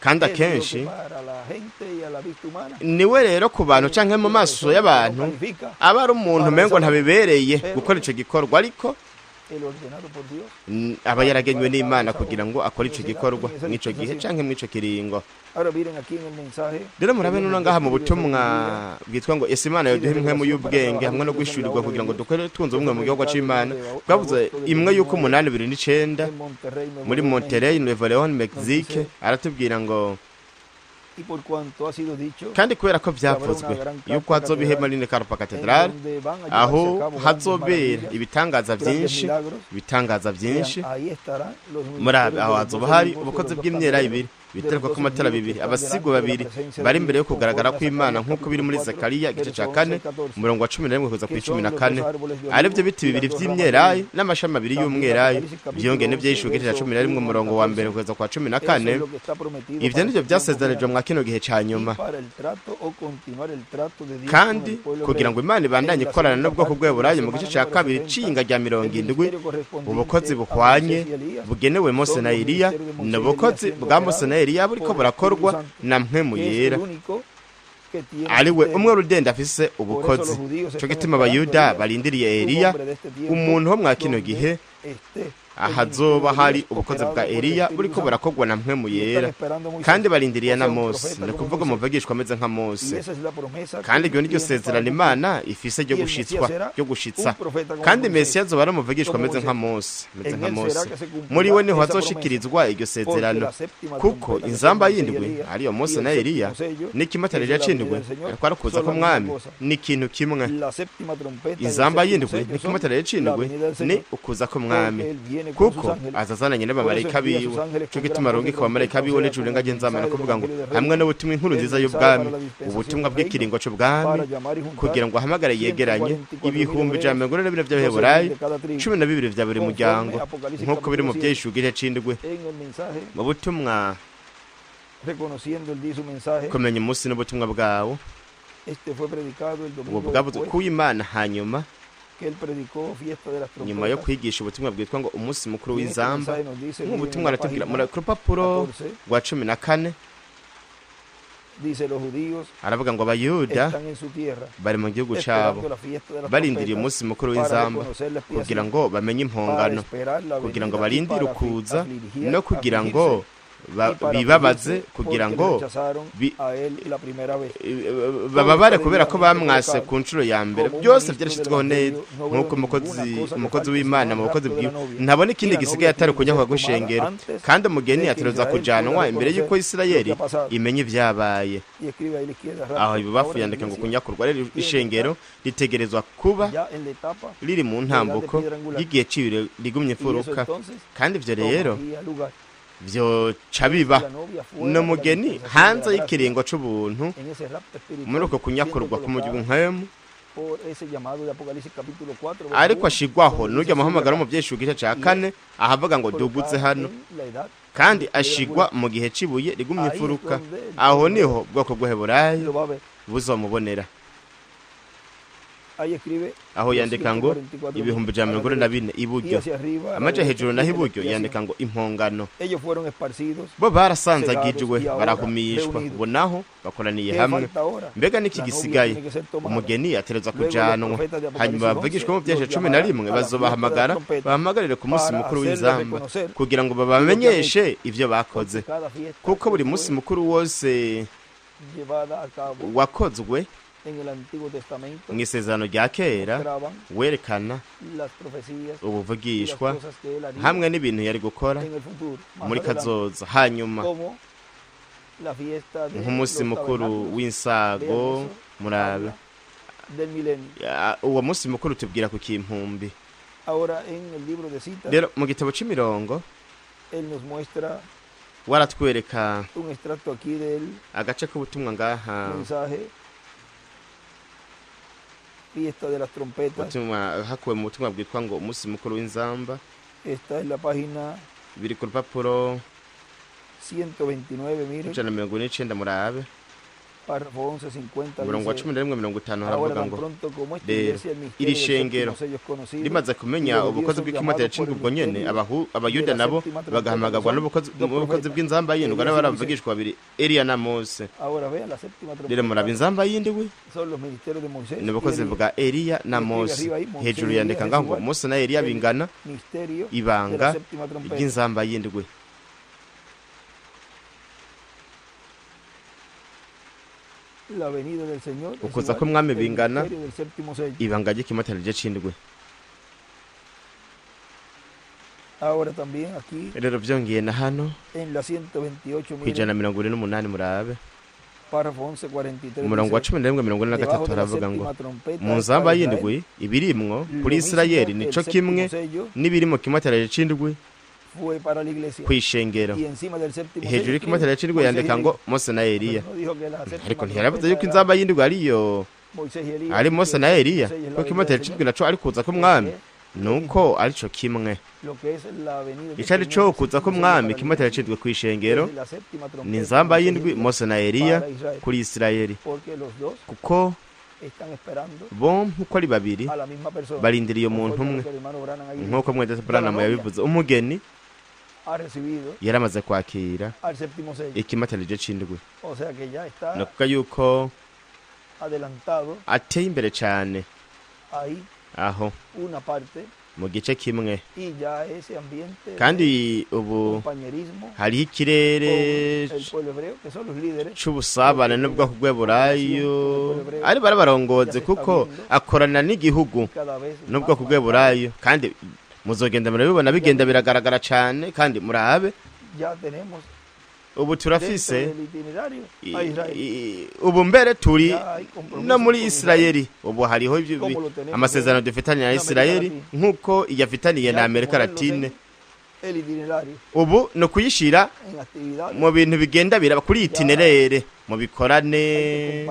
kandi akenshi niwe rero ku bantu canke mu maso y'abantu aba ari umuntu umengo ntabibereye gukora ico gikorwa, ariko aba yaragenywe n'Imana kugira ngo akore ico gikorwa mw'ico gihe canke mw'ico kiringo. Rero murabe none ngaha mu butumwa bwitwa ngo ese Imana yoduha impwemu y'ubwenge hamwe no guhishurirwa kugira ngo dukore tunze ubumwe mu gihugu c'Imana, bwavuze imwe yuko 8:29 muri Monterrey, Nuevo León, Mexique. Aratubwira ngo kandi kubera ko vyavuzwe yuko hazoba ihema rinini Karupa Cathedral, aho hazobera ibitangaza byinshi, ibitangaza byinshi. Murabe aho hazoba hari ubukozi bw'imyera ibiri biterwa ku matara bibiri, abasigo babiri bari imbere yo kugaragara kw'Imana, nkuko biri muri Zakariya igice ca 4 umurongo wa 11 kugeza ku 14, arivyo biti bibiri vy'imyerayi n'amashami abiri y'umwerayi byongeye n'ivyishuwe igice ca 11 umurongo wa 1 kugeza kwa 14. Ivyo nivyo vyasezeranijwe mwa kino gihe ca nyuma, kandi kugira ngo Imana ibandanye ikorana n'ubwoko bw'Eburayi mu gice ca 2 c'iyinga rya 70, ubukozi buhwanye bugenewe Mose na Eliya, n'ubukozi bwa Mose na Eliya buriko burakorwa na mpwemu yera, ariwe umwe rudenda afise ubukozi. Cyo gituma abayuda barindiriye Eliya, umuntu wo mwa kino gihe, ahazoba hari ubukozi bwa Eliya buriko burakorwa na mpwemu yera, kandi barindiriye na Mose, ni kuvuga umuvugishwa ameze nka Mose. Kandi iryo niryo sezerano Imana ifise ryo gushitswa, ryo gushitsa. Kandi Mesiya azoba ari umuvugishwa ameze nka Mose, ameze nka Mose. Muri we niho hazoshikirizwa iryo sezerano, kuko inzamba y'indwi ariyo Mose na Eliya n'ikimatarije c'indwi ariko arakuza ko mwami ni ikintu kimwe. Inzamba y'indwi n'ikimatarije c'indwi ni ukuza ko mwami, kuko azazananye n'abamarayika biwe. Cyo gituma arungika abamarayika biwe n'ijuru ngagenza kuvuga ngo hamwe n'ubutumwa inkuru nziza y'ubwami, ubutumwa bw'ikiringo c'ubwami, kugira ngo ahamagare yegeranye 144,000 by'Abaheburayi, 12 vya buri muryango, nkuko biri mu vyishuwe igice c'indwi. Mu butumwa kumenya umunsi n'ubutumwa bwawo, ubu bwavuze ku Imana hanyuma nyuma yo kwigisha ubutumwa bwitwa ngo umunsi mukuru w'inzamba. Nk'ubutumwa aratubwira muri rupapuro rwa 14, aravuga ngo abayuda bari mu gihugu cabo barindiriye umunsi mukuru w'inzamba kugira ngo bamenye impongano, kugira ngo barindire ukuza, no kugira ngo bibabaze kugira ngo bababare kubera ko bamwase ku nshuro ya mbere. Byose byarashyizweho neza nk'uko umukozi w'Imana mu bukozi bwiwe ntabona ikindi gisigaye atari kunyakwa kw'ishengero, kandi umugeni ategerezwa kujanwa imbere y'uko Isirayeli imenya ibyabaye. Aho ibubafu yandika ngo kunyakurwa rero ishengero ritegerezwa kuba riri mu ntambuko y'igihe c'ibiro rigumye imfuruka, kandi ivyo rero vyoca biba n'umugeni hanze y'ikiringo c'ubuntu muri uko kunyakurwa k'umuhemu, ariko ashigwaho n'urya muhamagaro mu vyeshu gice ca 4 ahavuga ngo dugutse hano, kandi ashigwa mu gihe cibuye rigumye imfuruka. Aho niho bwoko bw'Heburayo buzomubonera. Aho yandika ngo 144,000 iburyo, amaja hejuru naho iburyo yandika ngo impongano. Bo barasanzagijwe barahumishwa, ubu naho bakoraniye hamwe. Mbega niki gisigaye? Umugeni atereza kujanwa, hanyuma bavugishwe mu byeshe 11 bazobahamagara bahamagarire ku munsi mukuru w'inzamba kugira ngo babamenyeshe ivyo bakoze, kuko buri munsi mukuru wose wakozwe mu isezerano rya kera werekana ubuvugishwa hamwe n'ibintu yari gukora muri kazoza. Hanyuma nk'umunsi mukuru w'insago, murabe uwo munsi mukuru tubwira ku kimpumbi. Rero mu gitabo c'imirongo waratwereka agace k'ubutumwa ngaha, hakuwe mu butumwa bwitwa ngo umunsi mukuru w'inzamba. Biri ku rupapuro 149, murabe umurongo wa 11:50 haravuga ngo rero iri shengero rimaze kumenya ubukozi bw'ikimatera c'indwi, ubwo nyene abayuda nabo bagahamagarwa n'ubukozi bw'inzamba y'indwi, nabo baravugishwa babiri, Eliya na Mose. Rero muraba inzamba y'indwi ni ubukozi bwa Eliya na Mose. Hejuru yandika ngaho ngo Mose na Eliya bingana ibanga ry'inzamba y'indwi. Ukuza ko mwami bingana ibanga ry'ikimatera c'indwi. Rero vyongeye na hano 128 murabe umurongo wa 11:43 haravuga ngo mu nzamba y'indwi ibirimwo kuri Isirayeli nico kimwe n'ibiri mu kimatera c'indwi kwishengero. Hejuru y'ikimatera c'indwi yandika ngo Mose na Eliya, ariko ntiyaravuze yuko inzamba y'indwi ariyo ari Mose na Eliya, kuko ikimatera c'indwi naco ari kuza k'umwami, nuko arico kimwe icari co kuza k'umwami. Ikimatera c'indwi kwishengero ni inzamba y'indwi Mose na Eliya kuri Isirayeli, kuko bompi uko ari babiri barindiriye umuntu umwe, nk'uko mwene Branham yabivuze. Umugeni yaramaze kwakira ikimatera c'indwi, ni ukuvuga yuko ateye imbere cyane aho mu gice kimwe, kandi ubu hariho ikirere c'ubusabane n'ubwoko bw'Eburayo, ari barabarongoze kuko akorana n'igihugu n'ubwoko bw'Eburayo, kandi muzogenda murabibona bigenda biragaragara cyane. Kandi murabe ubu turafise ubu mbere turi no muri Isirayeli. Ubu hariho amasezerano dufitanye na Isirayeli nk'uko iyafitaniye na Amerika Latine. Ubu no kuyishira mu bintu bigenda biraba kuri itinerere mu bikorane,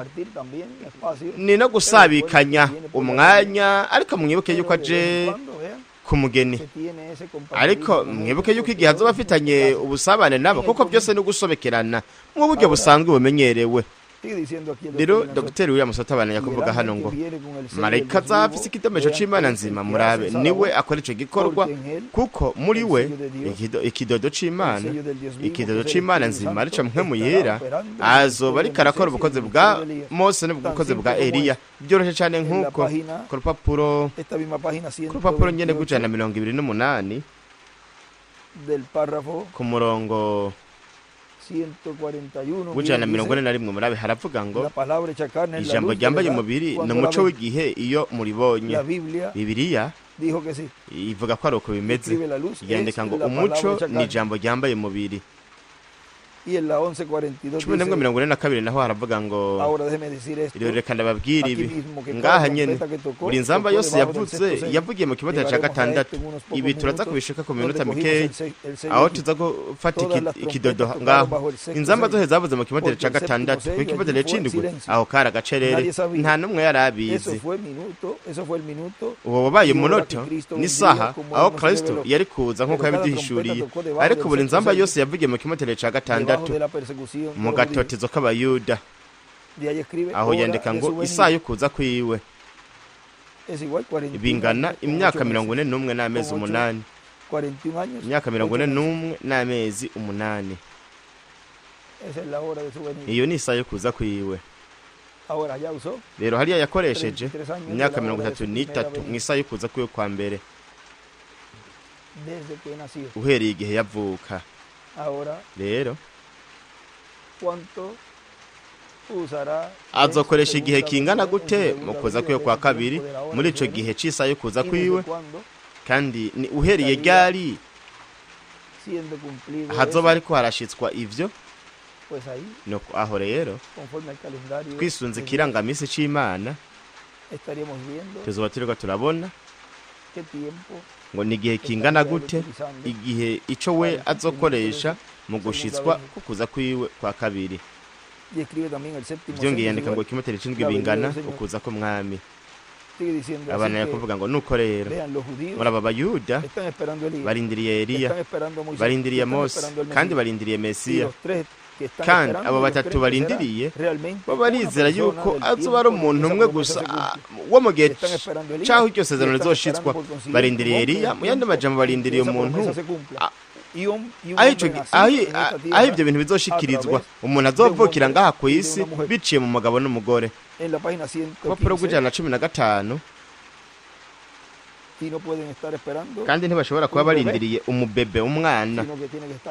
ni no gusabikanya umwanya. Ariko mwibuke yuko aje ku mugeni, ariko mwibuke yuko igihe azoba afitanye ubusabane nabo, kuko byose no gusobekerana mu buryo busanzwe bumenyerewe. Rero Dr. William Sotabana yakuvuga hano ngo marayika azafise ikidomesho c'Imana nzima, murabe niwe akora ico gikorwa, kuko muri we ikidodo c'Imana, ikidodo c'Imana nzima arico mpwemu yera, azoba ariko arakora ubukozi bwa Mose n'ubukozi bwa Eliya. Byoroshe cane nk'uko ku rupapuro nyene rw'ijana na 28 ku murongo W'ijana na 41, murabe, haravuga ngo: "Ijambo ryambaye umubiri ni umuco w'igihe iyo muribonye." Bibiliya ivuga ko ari uko bimeze. Yandika ngo: "Umuco ni ijambo ryambaye umubiri." 11:42 naho haravuga ngo: "Rero reka ndababwira ibi ngaha nyene, buri nzamba yose yavuze yavugiye mu kibatero cya gatandatu." Ibi turaza kubishika ku minota mikeya, aho tuza gufata ikidodo ngaho. Inzamba zose zavuze mu kibatero cya gatandatu, ku kibatero c'indwi aho kari agacerere, nta n'umwe yari abizi. Uwo wabaye umunota n'isaha aho Kristo yari kuza nk'uko yabiduhishuriye. Ariko buri nzamba yose yavugiye mu kibatero cya gatandatu, mu gatotezo k'Abayuda. Aho yandika ngo: "Isaha yo kuza kwiwe bingana imyaka 41 n'amezi 8." Imyaka 41 n'amezi 8, iyo ni isaha yo kuza kwiwe. Rero hariya yakoresheje imyaka 33 mu isaha yo kuza kwiwe kwa mbere, uhereye igihe yavuka. Rero azokoresha igihe kingana gute mu kuza kwiwe kwa kabiri, muri ico gihe c'isaha yo kuza kwiwe? Kandi ni uhereye ryari hazoba ariko harashitswa ivyo? Nuko aho rero, twisunze ikirangamisi c'Imana, tuzoba turiko turabona ngo ni igihe kingana gute, igihe ico we azokoresha mu gushitswa kukuza kwiwe kwa kabiri. Byongeye yandika ngo ikimetero c'indwi bingana ukuza k'Umwami. Abana kuvuga ngo: "Nuko rero muraba, Abayuda barindiriye Eliya, barindiriye Mose, kandi barindiriye Mesiya. Kandi abo batatu barindiriye bo barizera yuko azoba ari umuntu umwe gusa wo mu gihe c'aho iryo sezerano rizoshitswa. Barindiriye Eliya, mu yandi majambo barindiriye umuntu aho ibyo bintu bizoshikirizwa, umuntu azovukira ngaha ku isi biciye mu mugabo n'umugore." Urupapuro rw'115. Kandi ntibashobora kuba barindiriye umubebe, umwana,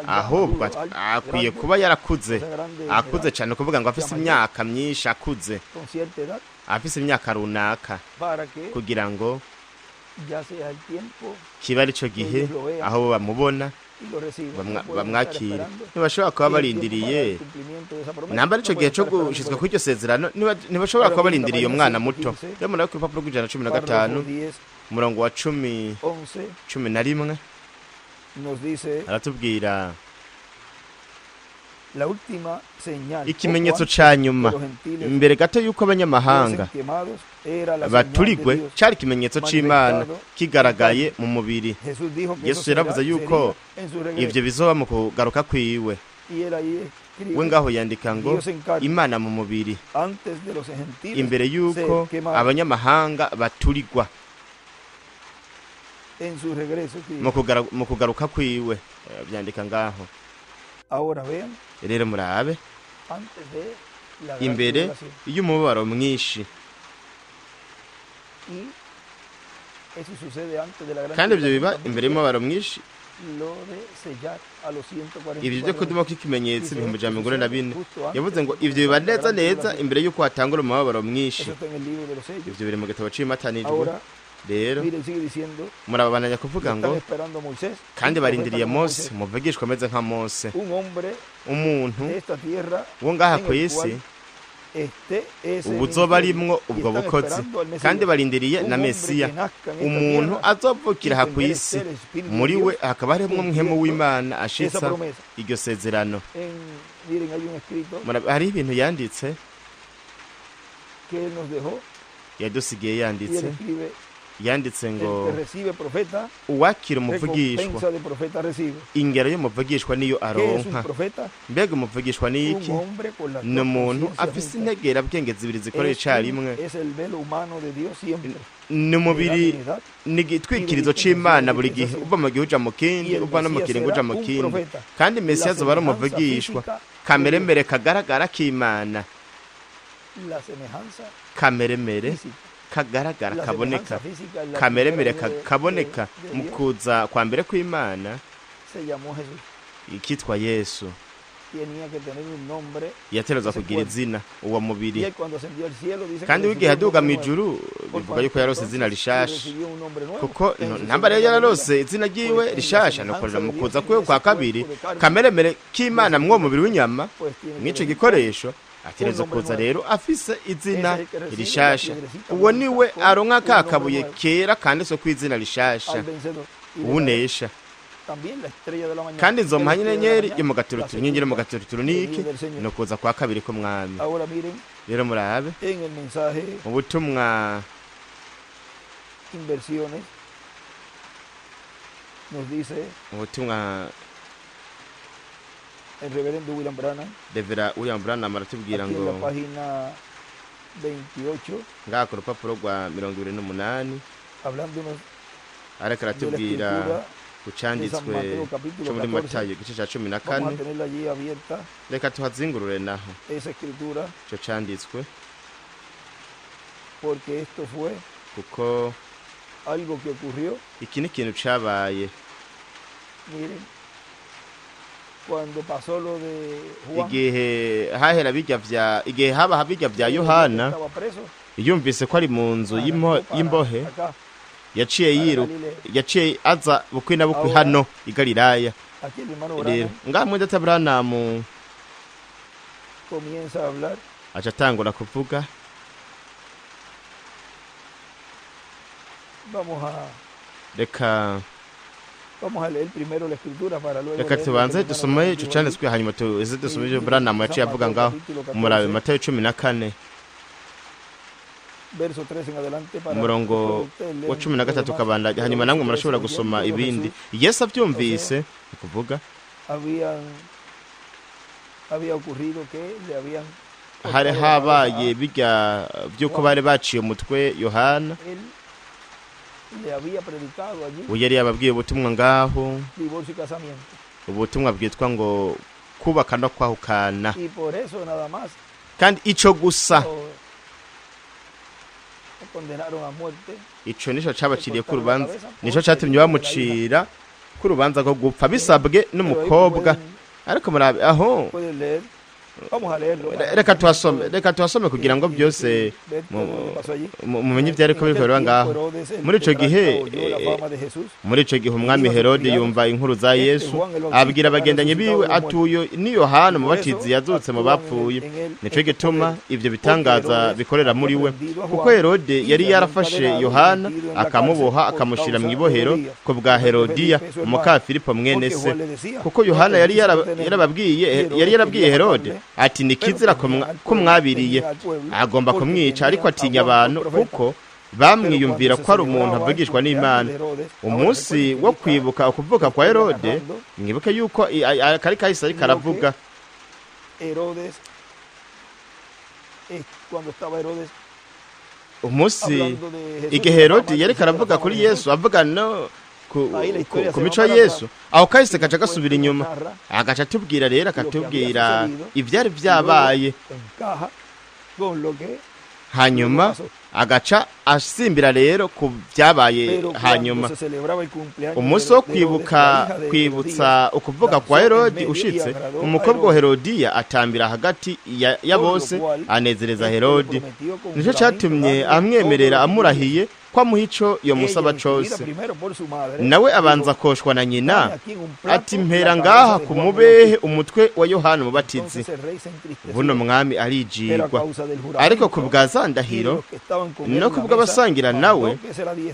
ahubwo akwiye kuba yarakuze, akuze cyane, kuvuga ngo afise imyaka myinshi, akuze, afise imyaka runaka, kugira ngo kiba ari cyo gihe aho bamubona bamwakira. Ntibashobora kuba barindiriye, namba ari cyo gihe cyo gushizwa kw'iryo sezerano, ntibashobora kuba barindiriye umwana muto. Rero murabe ku rupapuro rw'115, umurongo wa 10, 11, aratubwira ikimenyetso ca nyuma imbere gato y'uko abanyamahanga baturigwe. Cari ikimenyetso c'Imana kigaragaye mu mubiri. Yesu yaravuze yuko ivyo bizoba mu kugaruka kwiwe. We ngaho yandika ngo: "Imana mu mubiri imbere y'uko abanyamahanga baturigwa mu kugaruka kwiwe." Byandika ngaho. Rero murabe, imbere y'umubabaro mwinshi. Kandi ibyo biba imbere y'umubabaro mwinshi, ibyo byo kuduma kw'ikimenyetso 144,000. Yavuze ngo ibyo biba neza neza imbere y'uko hatangura umubabaro mwinshi. Ibyo biri mu gitabo c'imatanijwe. Rero murababananya kuvuga ngo: "Kandi barindiriye Mose, umuvugishwa ameze nka Mose, umuntu wo ngaha ku isi ubu uzoba arimwo ubwo bukozi. Kandi barindiriye na Mesiya, umuntu azovukira aha ku isi, muri we hakaba harimwo mpwemu w'Imana ashitsa iryo sezerano." Hariho ibintu yanditse, yadusigiye yanditse. Yanditse ngo: "Uwakira umuvugishwa, ingero y'umuvugishwa niyo aronka." Mbega umuvugishwa ni iki? Ni umuntu afise integerabwenge zibiri zikorera icarimwe. Ni umubiri, ni igitwikirizo c'Imana buri gihe, uva mu gihe uja mu kindi, uva no mu kiringo uja mu kindi. Kandi Mesiya azoba ari umuvugishwa, kameremere kagaragara k'Imana, kameremere kagaragara, kaboneka, kameremere kaboneka mu kuza kwa mbere kw'Imana, ikitwa Yesu. Yatereza kugira izina uwo mubiri. Kandi w'igihe aduga mu ijuru bivuga yuko yarose izina rishasha, kuko ntamba rero yararose izina ryiwe rishasha, no kurira mu kuza kwe kwa kabiri kameremere k'Imana mwo mubiri w'inyama mw'ico gikoresho atereza kuza rero afise izina rishasha. Uwo niwe aronka kakabuye kera kanditswe ku izina rishasha, unesha. Kandi nzomuha inyenyeri yo mu gaturuturu. Inyenyeri mu gaturuturu ni iki? No kuza kwa kabiri k'umwami. Rero murabe ubutumwa ubutumwa Revera William Branham aratubwira ngo ngaha ku rupapuro rwa 28 ariko aratubwira kucanditswe cyo muri Matayo igice cya 14. Reka tuhazingurure naho cyo canditswe, kuko iki ni ikintu cabaye igihe hahera bijya vya igihe haba bijya vya Yohana. Yumvise ko ari mu nzu y'imbohe, yaciye yiruka, yaciye aza bukwi na bukwi hano i Galilaya. Rero ngaha mwene data Branham aca atangura kuvuga. Reka tubanze dusome ico canditswe, hanyuma tuze dusome ivyo Branham yaciye avuga ngaho. Murabe Matayo 14 umurongo wa 13 kabandanya, hanyuma namwe murashobora gusoma ibindi. Yesu avyumvise kuvuga hari habaye bijya byuko bari baciye umutwe Yohana, yari yababwiye ubutumwa ngaho, ubutumwa bwitwa ngo kubaka no kwahukana. Kandi ico gusa ico nico cabaciriye ku rubanza, nico catumye bamucira ku rubanza rwo gupfa bisabwe n'umukobwa. Ariko murabe aho, reka tuhasome kugira ngo byose mumenye ivyari ko bikorwa ngaho. Muri ico gihe umwami Herode yumva inkuru za Yesu, abwira abagendanyi biwe atuyo ni Yohana umubatizi yazutse mu bapfuye, nico gituma ivyo bitangaza bikorera muri we. Kuko Herode yari yarafashe Yohana akamuboha akamushira mu ibohero ku bwa Herodiya muka Filipo mwene se, kuko Yohana yari yarabwiye Herode ati ni kizira ko mwabiriye. Agomba kumwica, ariko atinya abantu kuko bamwiyumvira ko ari umuntu avugishwa n'Imana. Umunsi wo kwibuka ukuvuka kwa Herode, mwibuke yuko kari kahise ariko aravuga. Umunsi igihe Herode yariko aravuga kuri Yesu, avuga no ku mico ya Yesu, aho kahise gaca gasubira inyuma, agaca atubwira rero, akatubwira ivyari vyabaye, hanyuma agaca asimbira rero ku vyabaye. Hanyuma umunsi wo kwibutsa ukuvuga kwa Herode ushitse, umukobwa wa Herodiya atambira hagati ya bose anezereza Herode. Nico catumye amwemerera amurahiye ko amuha ico yomusaba cose. Nawe abanza koshwa na nyina ati mpera ngaha ku mubehe umutwe wa Yohana umubatizi. Buno mwami arijigwa, ariko ku bwa za ndahiro no ku bw'abasangira nawe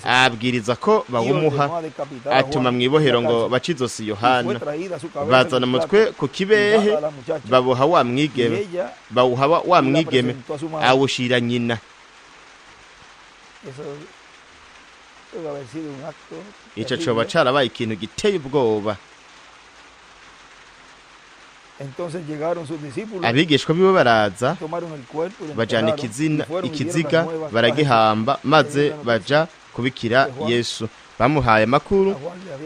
abwiriza ko bawumuha, atuma mw'ibohero ngo bace izosi Yohana. Bazana umutwe ku kibehe babuha wa mwigeme, bawuha wa mwigeme awushira nyina. Ico coba carabaye ikintu giteye ubwoba. Abigishwa biwe baraza bajana ikiziga baragihamba, maze baja kubikira Yesu. Bamuhaye amakuru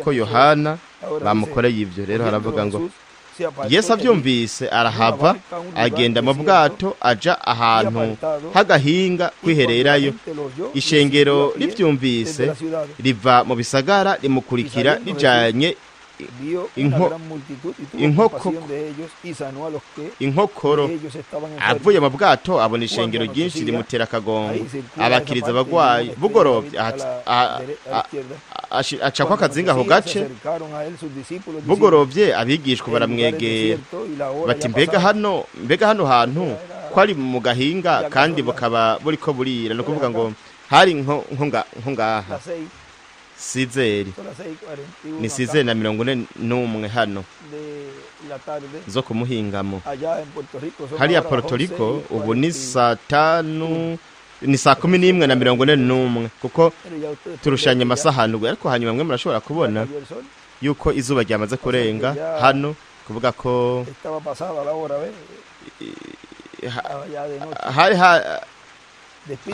ko Yohana bamukoreye ivyo. Rero haravuga ngo Yesu avyumvise arahava agenda mu bwato aja ahantu hagahinga kwihererayo. Ishengero rivyumvise riva mu bisagara rimukurikira rijanye Inkokoro. Avuye mu bwato abona ishengero ryinshi rimutera akagongo, abakiriza abagwayi. Bugorovye aca kwa akazinga ako gace. Bugorovye abigishwa baramwegera bati mbega hano hantu ko ari mu gahinga kandi bukaba buriko burira, no kuvuga ngo hari nko ngaha sizeri ni sizeri na 41 hano zo kumuhingamo. Hariya Puerto Rico ubu ni saa 5 ni saa 11:41, kuko turushanye amasaha ndwi, ariko hanyuma mwe murashobora kubona yuko izuba ryamaze kurenga hano, kuvuga ko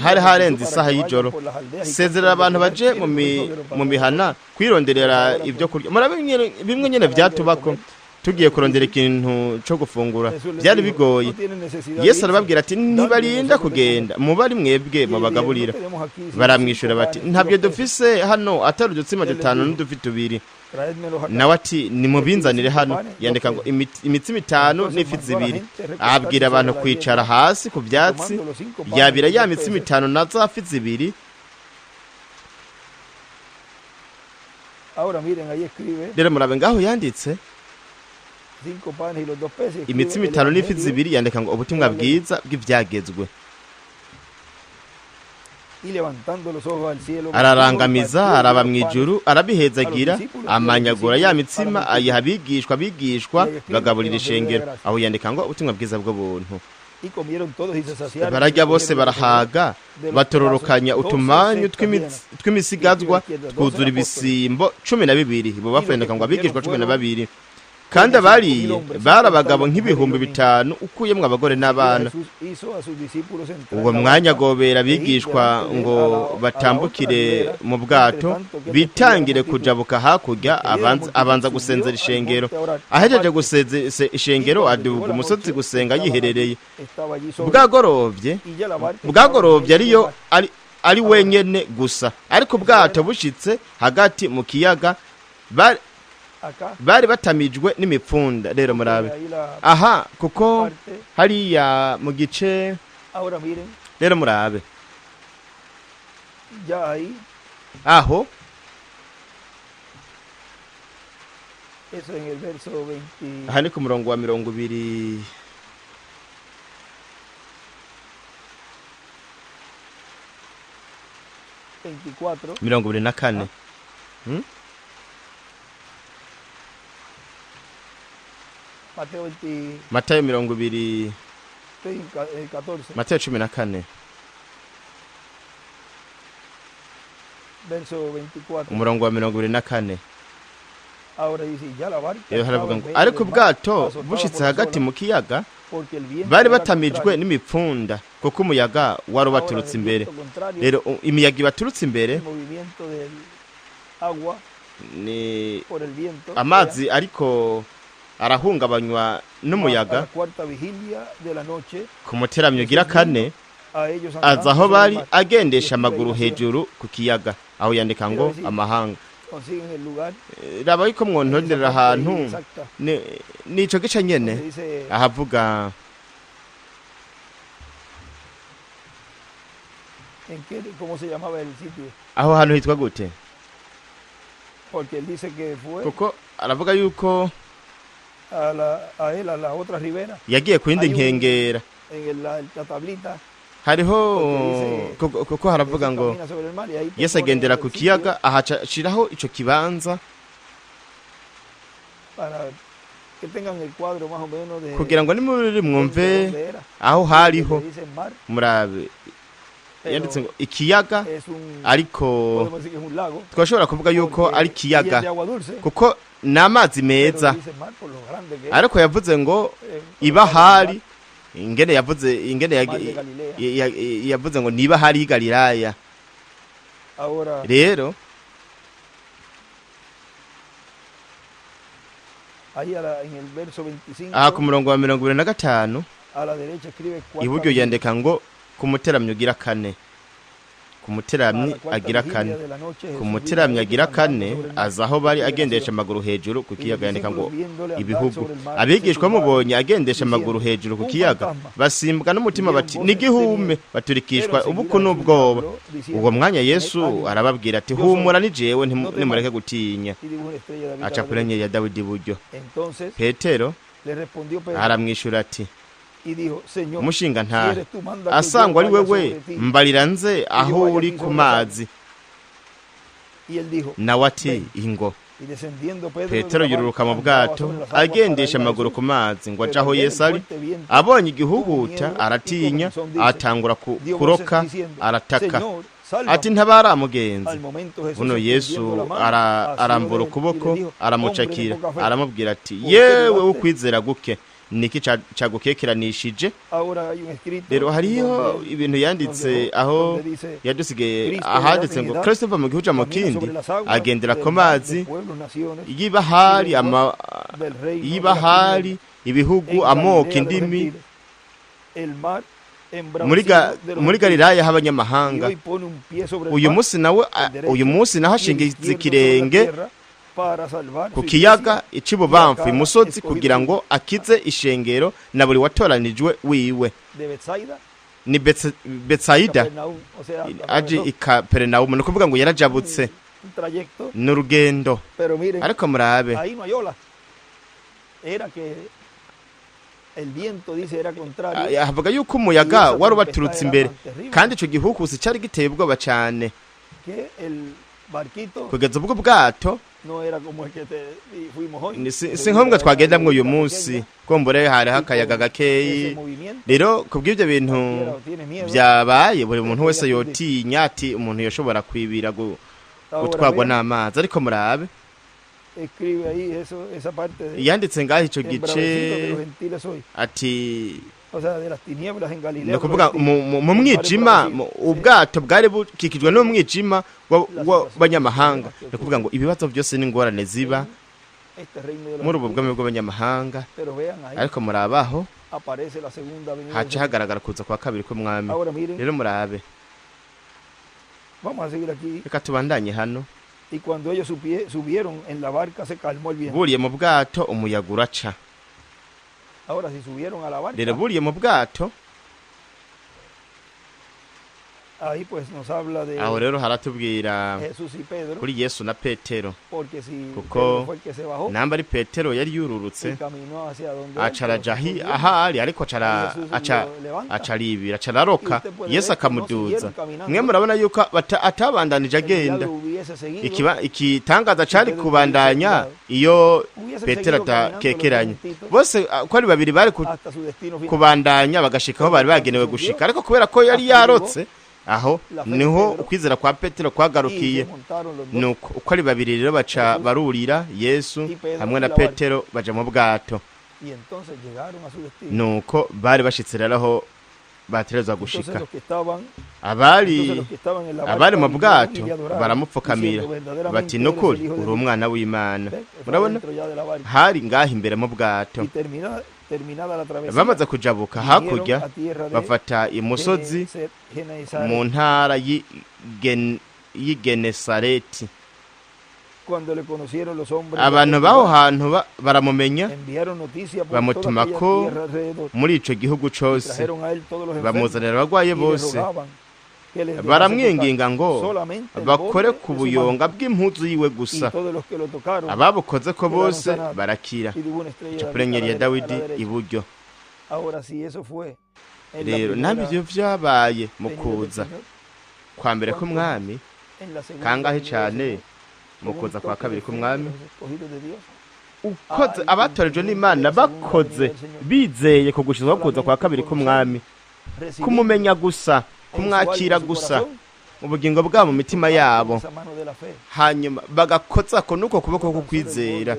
hari harenze isaha y'ijoro. Sezerera abantu baje mu mihana kwironderera ibyo kurya. Murabe bimwe nyene vyatubako tugiye kurondera ikintu cyo gufungura byari bigoye. Yesu arababwira ati ntibarinda kugenda, mubari mwebwe mubagaburira. Baramwishura bati ntabyo dufise hano atari udutsima dutanu n'udufi tubiri. Nawe ati nimubinzanire hano. Yandika ngo imitsima 5 n'ifi 2. Abwira abantu kwicara hasi ku byatsi, yabira ya mitsima 5 na za fi 2. Rero murabe ngaho yanditse imitsima 5 n'ifi 2, yandika ngo ubutumwa bwiza bw'ivyagezwe. Ararangamiza araba mw'ijuru, arabihezagira, amanyagura ya mitsima ayiha abigishwa, abigishwa bagaburira ishengero. Aho yandika ngo ubutumwa bwiza bw'ubuntu. Bararya bose barahaga, batororokanya utumanyu tw'imisigazwa twuzura ibisimbo 12. Bo bafendeka ngo abigishwa 12. Kandi abariye bari abagabo nk'ibihumbi 5 ukuyemwo abagore n'abana. Uwo mwanya agobera abigishwa ngo batambukire mu bwato bitangire kujabuka hakurya, abanza gusenzera ishengero. Ahejeje gusezera ishengero aduga umusozi gusenga yiherereye. Bwagorovye ariyo ari wenyene gusa, ariko ubwato bushitse hagati mu kiyaga bari batamijwe n'imipfunda. Rero murabe aha, kuko hariya mu gice. Rero murabe aho aha ni ku murongo wa 20. 24. Matayo 20, Matayo 14 umurongo wa 24. Ariko ubwato bushitse hagati mu kiyaga bari batamijwe n'imipfunda, kuko umuyaga wari ubaturutse imbere. Rero imiyaga ibaturutse imbere ni amazi ariko arahungabanywa n'umuyaga. Ku muteramyo ugira kane aza aho bari agendesha amaguru hejuru ku kiyaga. Aho yandika ngo amahanga. Raba yuko mwontonderera ahantu nico gice nyene ahavuga aho hantu hitwa gute, kuko aravuga yuko yagiye ku yindi nkengera. Hariho kuko haravuga ngo Yesu agendera ku kiyaga, ahaciraho ico kibanza kugira ngo nimuri mwumve aho hariho. Murabe yanditse ngo ikiyaga, ariko twashobora kuvuga yuko ari ikiyaga kuko n'amazi meza, ariko yavuze ngo ibahari. Ingene yavuze, ingene yavuze ngo niba hari Galilaya. Rero aha ku murongo wa 25 iburyo yandika ngo ku muteramyo ugira kane, Ku muteramyi agira kane, ku muteramyi agira kane aza aho bari agendesha amaguru hejuru ku kiyaga, yandika ngo ibihugu. Abigishwa bamubonye agendesha amaguru hejuru ku kiyaga basimbwa n'umutima bati n'igihume, baturikishwa ubuku n'ubwoba. Uwo mwanya Yesu arababwira ati humura ni jewe, ntimureke gutinya. Aca kuri enyenyeri ya Dawidi iburyo. Petero aramwishura ati umushinga ntahe, asangwa ari wewe, mbarira nze aho uri ku mazi. Nawe ati ingo. Petero yururuka mu bwato agendesha amaguru ku mazi ngo aje aho Yesu ari. Abonye igihuhuta aratinya, atangura kuroka, arataka ati ntabara mugenzi. Buno Yesu arambura ukuboko aramucakira, aramubwira ati yewe ukwizera guke, niki cagukekeranishije? Rero hariho ibintu yanditse aho yadusigaye ahanditse ngo Kristo ava mu gihugu mu kindi agendera ku mazi y'ibahari, y'ibahari, ibihugu, amoko, indimi. Muri Galilaya h'abanyamahanga. Uyu munsi nawe, uyu munsi naho ashingiza ikirenge ku kiyaga icibubamfu imusozi kugira ngo akize ishengero na buri watoranijwe wiwe. Ni Betsaida aje i Kapernaumu, ni ukuvuga ngo yarajabutse, ni urugendo. Ariko murabe, avuga yuko umuyaga wari ubaturutse imbere, kandi ico gihuhusi cari giteye ubwoba cane, kugeza ubwo bwato si ngombwa twagendamwo uyu munsi, gombore hariho akayaga gakeyi. Rero kubw'ibyo bintu byabaye, buri muntu wese yotinya ati umuntu yoshobora kwibira gutwarwa n'amazi. Ariko murabe, yanditse ngaho ico gice ati ni ukuvuga mu mwijima, ubwato bwari bukikijwe n'umwijima w'abanyamahanga. Ni ukuvuga ngo ibibazo byose n'ingorane ziba muri ubu bwami bw'abanyamahanga. Ariko murabaho haca hagaragara kuza kwa kabiri k'umwami. Rero murabe, reka tubandanye hano. Buriye mu bwato umuyaga uraca. Rero buriye mu bwato, aho rero haratubwira kuri Yesu na Petero, kuko namba ari Petero yari yururutse acaraja ahari, ariko acaribira acararoka, Yesu akamuduza. Mwe murabona yuko atabandanije agenda. Ikitangaza cari kubandanya iyo Petero atakekeranye. Bose ko ari babiri bari kubandanya bagashika aho bari bagenewe gushika, ariko kubera ko yari yarotse, aho niho ukwizera kwa Petero kwagarukiye. Nuko uko ari babiri rero baca barurira Yesu hamwe na Petero baja mu bwato. Nuko bari bashitse rero aho baterezwa gushika. Abari mu bwato baramupfukamira bati nukuri uri umwana w'Imana. Murabona hari ngaho imbere mu bwato. Bamaze kujabuka hakurya bafata imusozi mu ntara y'igenesareti. Abantu baho hantu baramumenya, bamutuma ko muri ico gihugu cose, bamuzanira abagwaye bose, baramwinginga ngo bakore ku buyonga bw'impuzu yiwe gusa. Ababukoze ko bose barakira. Icapurenyeri ya Dawidi iburyo. Rero nabyo vyabaye mu kuza kwa mbere k'umwami, kangahe cane mu kuza kwa kabiri k'umwami. Ukoze abatorejwe n'Imana bakoze bizeye kugushizwa kuza kwa kabiri k'umwami, kumumenya gusa, kumwakira gusa mu bugingo bwabo, mu mitima yabo, hanyuma bagakoza ko nuko kuboko ko kwizera,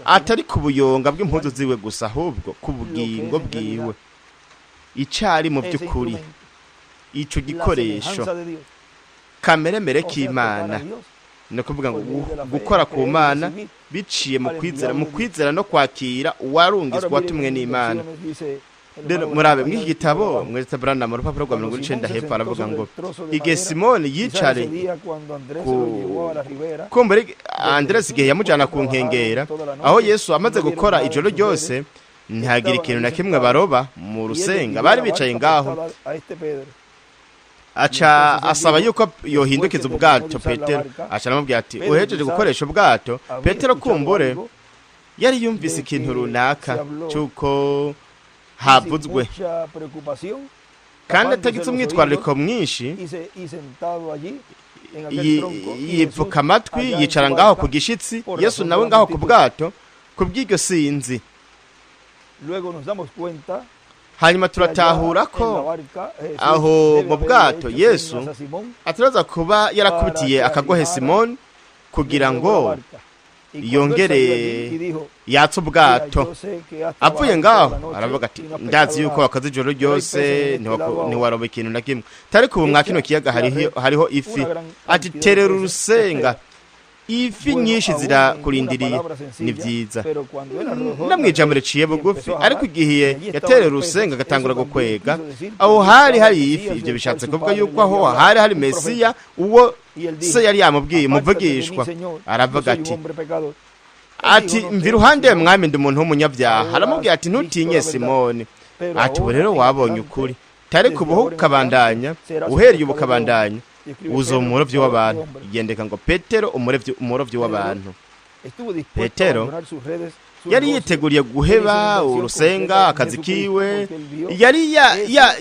atari ku buyonga bw'impuzu ziwe gusa, ahubwo ku bugingo bwiwe icari mu by'ukuri ico gikoresho kameremere k'Imana. Ni ukuvuga ngo gukora ku Mana biciye mu kwizera, mu kwizera no kwakira uwarungizwa watumwe n'Imana. Rero murabe mw'iki gitabo mwese Branham mu rupapuro rwa 90 hepfo aravuga ngo igihe Simoni yicare kumbure Andres igihe yamujana ku nkengera aho Yesu amaze gukora ijoro ryose ntihagira ikintu na kimwe baroba mu rusenga, bari bicaye ngaho, aca asaba yuko yohindukiza ubwato Petero. Aca aramubwira ati uhejeje gukoresha ubwato. Petero kumbure yari yumvise ikintu runaka cy'uko havuzwe kandi atagize umwitwarariko mwinshi, yipfuka amatwi yicara ngaho ku gishitsi, Yesu nawe ngaho ku bwato ku bw'iryo sinzi. Hanyuma turatahura ko aho mu bwato Yesu ataraza kuba yarakubitiye akagohe Simoni kugira ngo yongere yatse ubwato. Avuye ngaho aravuga ati ndazi yuko wakoze ijoro ryose ntiwaroba ikintu na kimwe, ariko ubu mwa kino kiyaga hariho ifi. Ati terera urusenga, ifi nyinshi zirakurindiriye. Ni byiza namwijambo riciye bugufi, ariko igihe yaterera urusenga agatangura gukwega, aho hari hari ifi. Ibyo bishatse kuvuga yuko aho hari hari Mesiya uwo se yari yamubwiye umuvugishwa. Aravuga ati mva iruhande mwami, ndi umuntu w'umunyabyaha. Aramubwira ati ntutinye Simoni. Ati ubu rero wabonye ukuri, ariko ubu ukabandanya, uhereye ubu ukabandanya uzo umurovyi w'abantu. Igendeka ngo Petero umurovyi w'abantu. Petero yari yiteguriye guheba urusenga akazi kiwe, yari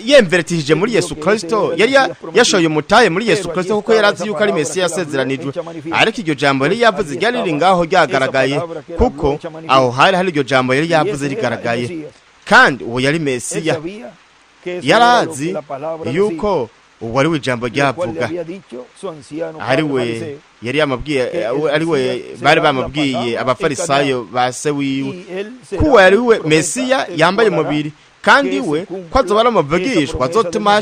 yemveretishije muri Yesu Kristo, yari yashoye umutahe muri Yesu Kristo kuko yari azi yuko ari Mesiya yasezeranijwe. Ariko iryo jambo yari yavuze ryari riri ngaho ryagaragaye, kuko aho hari hari iryo jambo yari yavuze rigaragaye, kandi uwo yari Mesiya. Yarazi yuko uwo ari we ijambo ryavuga, ari we yari yamabwiye, ari we bari bamabwiye abafarisayo ba se wiwe ko yari we Mesiya yambaye umubiri, kandi we ko azoba ari umuvugishwa azotuma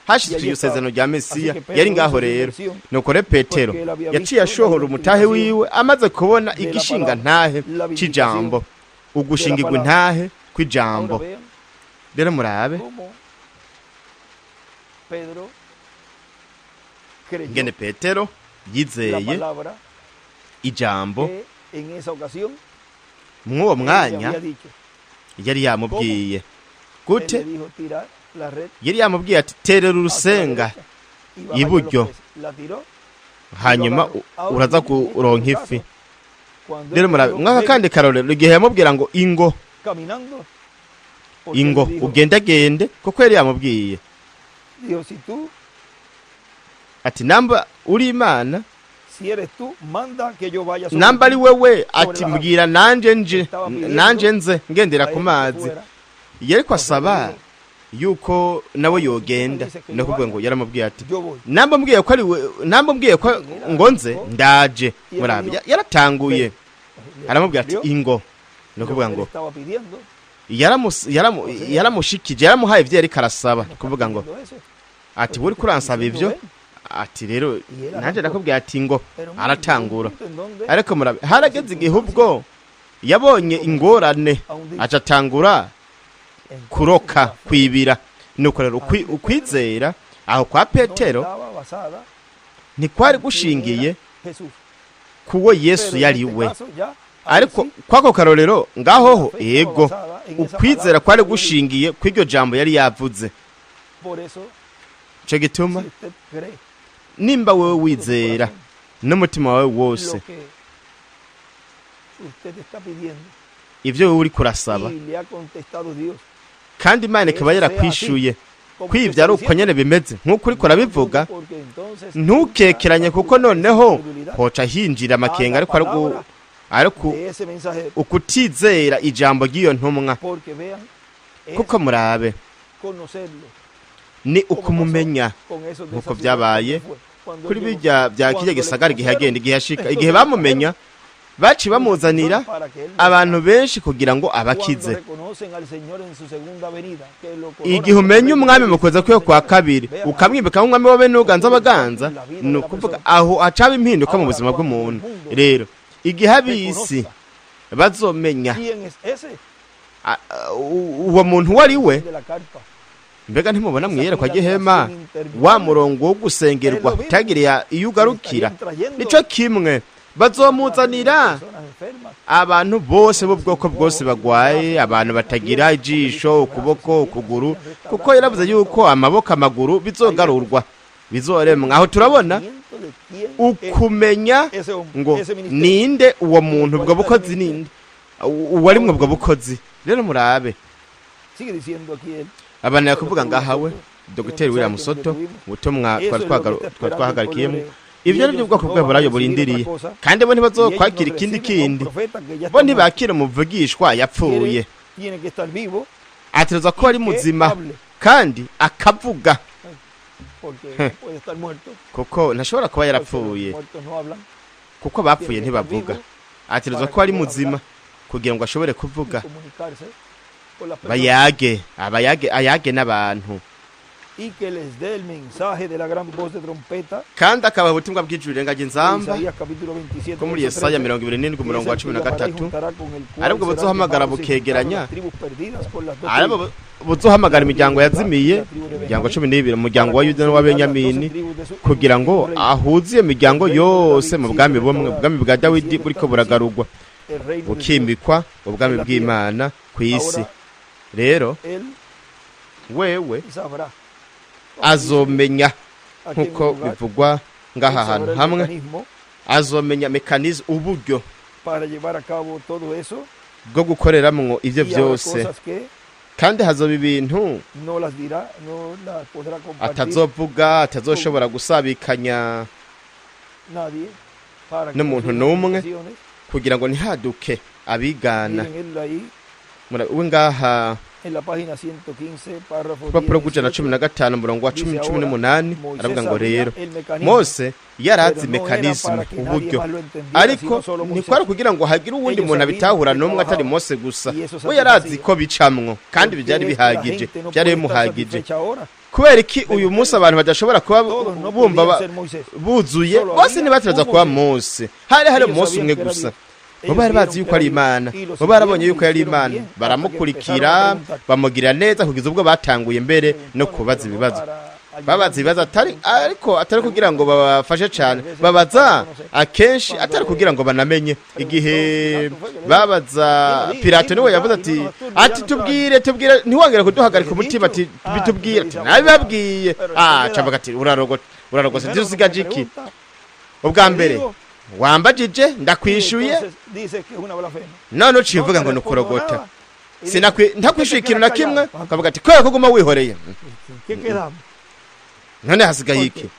hashitswe iryo sezerano rya Mesiya. Yari ngaho rero. Nuko rero Petero yaciye ashohora umutahe wiwe amaze kubona igishinga ntahe c'ijambo, ugushingirwa intahe kw'ijambo. Rero murabe ngene Petero yizeye ijambo mw'uwo mwanya yari yamubwiye. Gute? Yari yamubwiye ati terera urusenga iburyo, hanyuma uraza kuronka ifi. Rero murabe mwaka kandi karorero igihe yamubwira ngo ingo ingo ugendagende, kuko yari yamubwiye ati namba uri Imana, namba ari wewe, ati mbwira nanje nje, nanje nze ngendera ku mazi. Yariko asaba yuko nawe yogenda, no kuvuga ngo yaramubwiye ati namba mbwiye ko ari namba mbwiye ko ngo nze ndaje. Murabe yaratanguye aramubwira ati ingo, no kuvuga ngo yaramushikije, yaramuhaye ivyo yariko arasaba, kuvuga ngo ati buri kuransaba ivyo, ati rero nanje ndakubwiye ati ngo. Aratangura. Ariko murabe harageze igihe ubwo yabonye ingorane aca atangura kuroka kwibira. Nuko rero ukwizera aho kwa Petero ntikwari gushingiye kuwo Yesu yari we, ariko kwako karorero ngahoho ego ukwizera kwari gushingiye kw'iryo jambo yari yavuze. Ico gituma nimba wewe wizera n'umutima wawe wose ivyo wewe uri kurasaba, kandi Imana ikaba yarakwishuye kwivyo ari uko nyene bimeze nk'uko uriko urabivuga, ntukekeranye, kuko noneho hoca hinjira amakenga, ariko ariko ukutizera ijambo ry'iyo ntumwa. Kuko murabe ni ukumumenya nkuko byabaye kuri bijya bya kirya gisagara igihe agenda, igihe ashika, igihe bamumenya baci bamuzanira abantu benshi kugira ngo abakize. Igihe umenya umwami mukoza kwe kwa kabiri ukamwibika nk'umwami wa bene uganza abaganza, ni ukuvuga aho acaba impinduka mu buzima bw'umuntu. Rero igihe abisi bazomenya Uwo muntu wari we. Mbega ntimubona mwiyerekwa ry'ihema wa murongo wo gusengerwa utagiriye iyo ugarukira? Nico kimwe bazomuzanira abantu bose b'ubwoko bwose bagwaye, abantu batagira ijisho, ukuboko, ukuguru, kuko yaravuze yuko amaboko, amaguru bizogarurwa, bizoremwa. Aho turabona ukumenya ngo ninde uwo muntu, ubwo bukozi ninde uwari ubwo bukozi. Rero murabe abana yakuvuga ngahawe Dr. William Soto ubutumwa twari twahagarikiyemo. Ibyo ni byo bwoko bw'Abaheburayo burindiriye, kandi bo ntibazokwakira ikindi kindi, bo ntibakira umuvugishwa yapfuye. Ategerezwa ko ari muzima kandi akavuga, kuko ntashobora kuba yarapfuye, kuko abapfuye ntibavuga. Ategerezwa ko ari muzima kugira ngo ashobore kuvuga, bayage, abayage, ayage n'abantu, kandi akabaha ubutumwa bw'ijuru rirengaje inzamba ko muri Yesaya 27 umurongo wa 13, aribwo buzohamagara bukegeranya, aribwo buzohamagara imiryango yazimiye, imiryango 12, umuryango wa Yuda n'uwa Benyamini, kugira ngo ahuze iyo miryango yose mu bwami bumwe, ubwami bwa Dawidi buriko buragarurwa, bukimikwa ubwami bw'Imana ku isi. Rero wewe azomenya, nkuko bivugwa ngaha hantu hamwe, azomenya mekanisme, uburyo bwo gukoreramwo ivyo vyose, kandi hazoba ibintu atazovuga, atazoshobora gusabikanya n'umuntu n'umwe, kugira ngo ntihaduke abigana. We ngaha urupapuro rw'ijana na 15 umurongo wa 10-18 aravuga ngo rero Mose yarazi mekanisme, uburyo, ariko ntikwari kugira ngo hagire uwundi muntu abitahura n'umwe atari Mose gusa. We yarazi ko bicamwo, kandi byari bihagije, byari bimuhagije. Kubera iki uyu munsi abantu badashobora kuba bumva buzuye? Bose ntibategerezwa kuba Mose, hari Mose umwe gusa. Bo bari bazi yuko ari Imana, bo barabonye yuko yari Imana, baramukurikira, bamugira neza kugeza ubwo batanguye mbere no kubaza ibibazo. Babaza ibibazo atari, ariko atari kugira ngo babafashe cyane, babaza akenshi atari kugira ngo banamenye. Igihe babaza Pilato, niwe yavuze ati tubwire, ntiwongere kuduhagarika umutima, ati bitubwire, ati nabibabwiye. Cavuga ati urarogose ntiusigaje iki? Ubwa mbere wambajije ndakwishuye, none uciye uvuga ngo nukurogota, ntakwishuye ikintu na kimwe, ukavuga ati kubera ko uguma wihoreye, none hasigaye iki?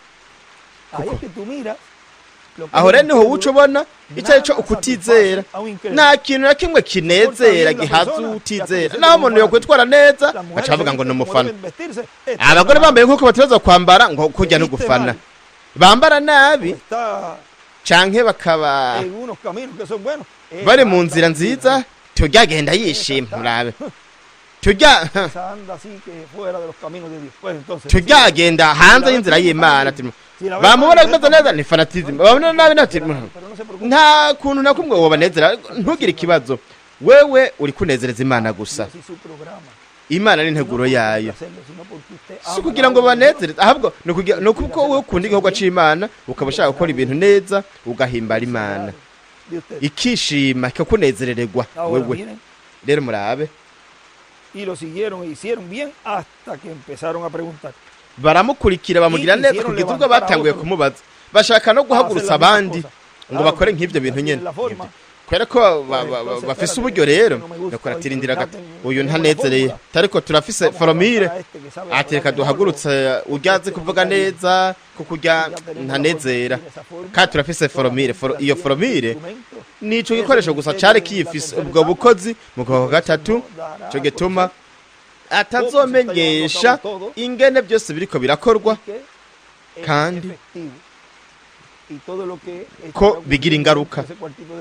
Aho rero niho uca ubona icyo ari cyo ukutizera. Nta kintu na kimwe kinezera gihaza utizera. Naho umuntu yokwitwara neza baca bavuga ngo ni umufana. Abagore bambaye nk'uko bategerezwa kwambara, ngo kujya no gufana, bambara nabi canke bakaba bari mu nzira nziza, tujya genda yishima, murabe tujya genda hanze y'inzira y'Imana, bamubona bimeze neza ni fanatism, bamubona nabi nati nta kuntu na kumwe wobanezera. Ntugire ikibazo, wewe uri kunezereza Imana gusa. Imana ni integuro yayo, si kugira ngo banezereze, ahubwo ni kuko wowe ukunda igikorwa c'Imana, ukaba ushaka gukora ibintu neza, ugahimbara Imana, ikishima, ikakunezerererwa wewe. Rero murabe, baramukurikira, bamugira neza kugeza ubwo batanguye kumubaza, bashaka no guhagurutsa abandi ngo bakore nk'ivyo bintu nyene. Kubera ko bafise uburyo rero, bakora tirindira gato, uyu ntanezereye, ariko turafise formule, atereka duhagurutse uryaze kuvuga neza, kuko urya ntanezera, kandi turafise formule. Iyo formule nico gikoresho gusa cari kiyifise ubwo bukozi mu kwa gatatu. Cyo gituma atazomenyesha ingene byose biriko birakorwa, kandi ko bigira ingaruka,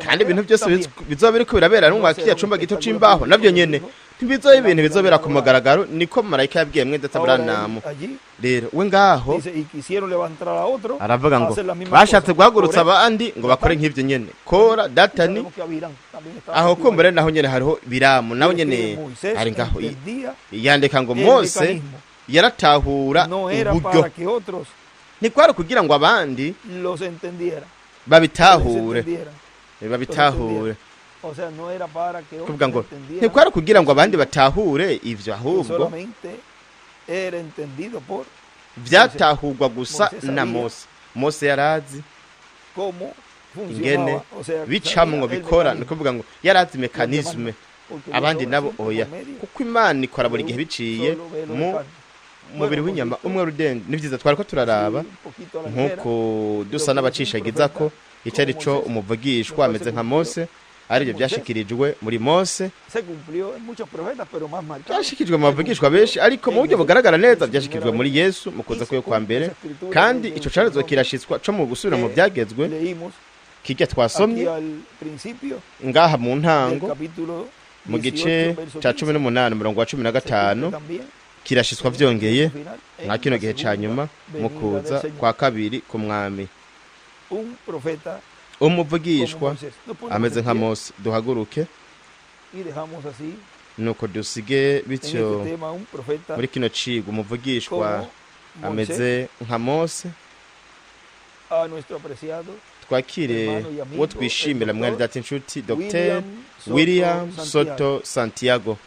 kandi ibintu byose bizoba biriko birabera no mwakiya cumba gito c'imbaho, navyo nyene Ntibizoba ibintu bizobera ku mugaragaro, niko marayika yabwiye mwene data Branham. Rero we ngaho aravuga ngo bashatse guhagurutsa abandi ngo bakore nk'ivyo nyene. Kora, Datani, aho kumbure naho nyene hariho Biramu, naho nyene ari ngaho. Yandika ngo Mose yaratahura uburyo, ntikwari kugira ngo abandi babitahure, kuvuga ngo ntikwari kugira ngo abandi batahure ivyo, ahubwo vyatahurwa gusa na Mose. Mose yarazi ingene bicamwo bikora, ni kuvuga ngo yarazi mekanisme, abandi nabo oya, kuko Imana ikora buri gihe biciye mu mubiri w'inyama umwe rudende. Ni vyiza twariko turaraba nkuko dusa n'abacishagiza ko icari co umuvugishwa ameze nka Mose, arivyo vyashikirijwe muri Mose, byashikirijwe mu bavugishwa benshi, ariko mu buryo bugaragara neza byashikirijwe muri Yesu mu kuza kwe kwa mbere. Kandi ico carezo kirashitswa co mu gusubira mu byagezwe kijya twasomye ngaha mu ntango mu gice ca 18 umurongo wa 15, kirashitswa vyongeye nka kino gihe ca nyuma mu kuza kwa kabiri ku mwami. Umuvugishwa ameze nka Mose. Duhaguruke nuko dusige bityo muri kino cigwa umuvugishwa ameze nka Mose. Twakire uwo twishimira mwene data inshuti Dr. William Soto Santiago.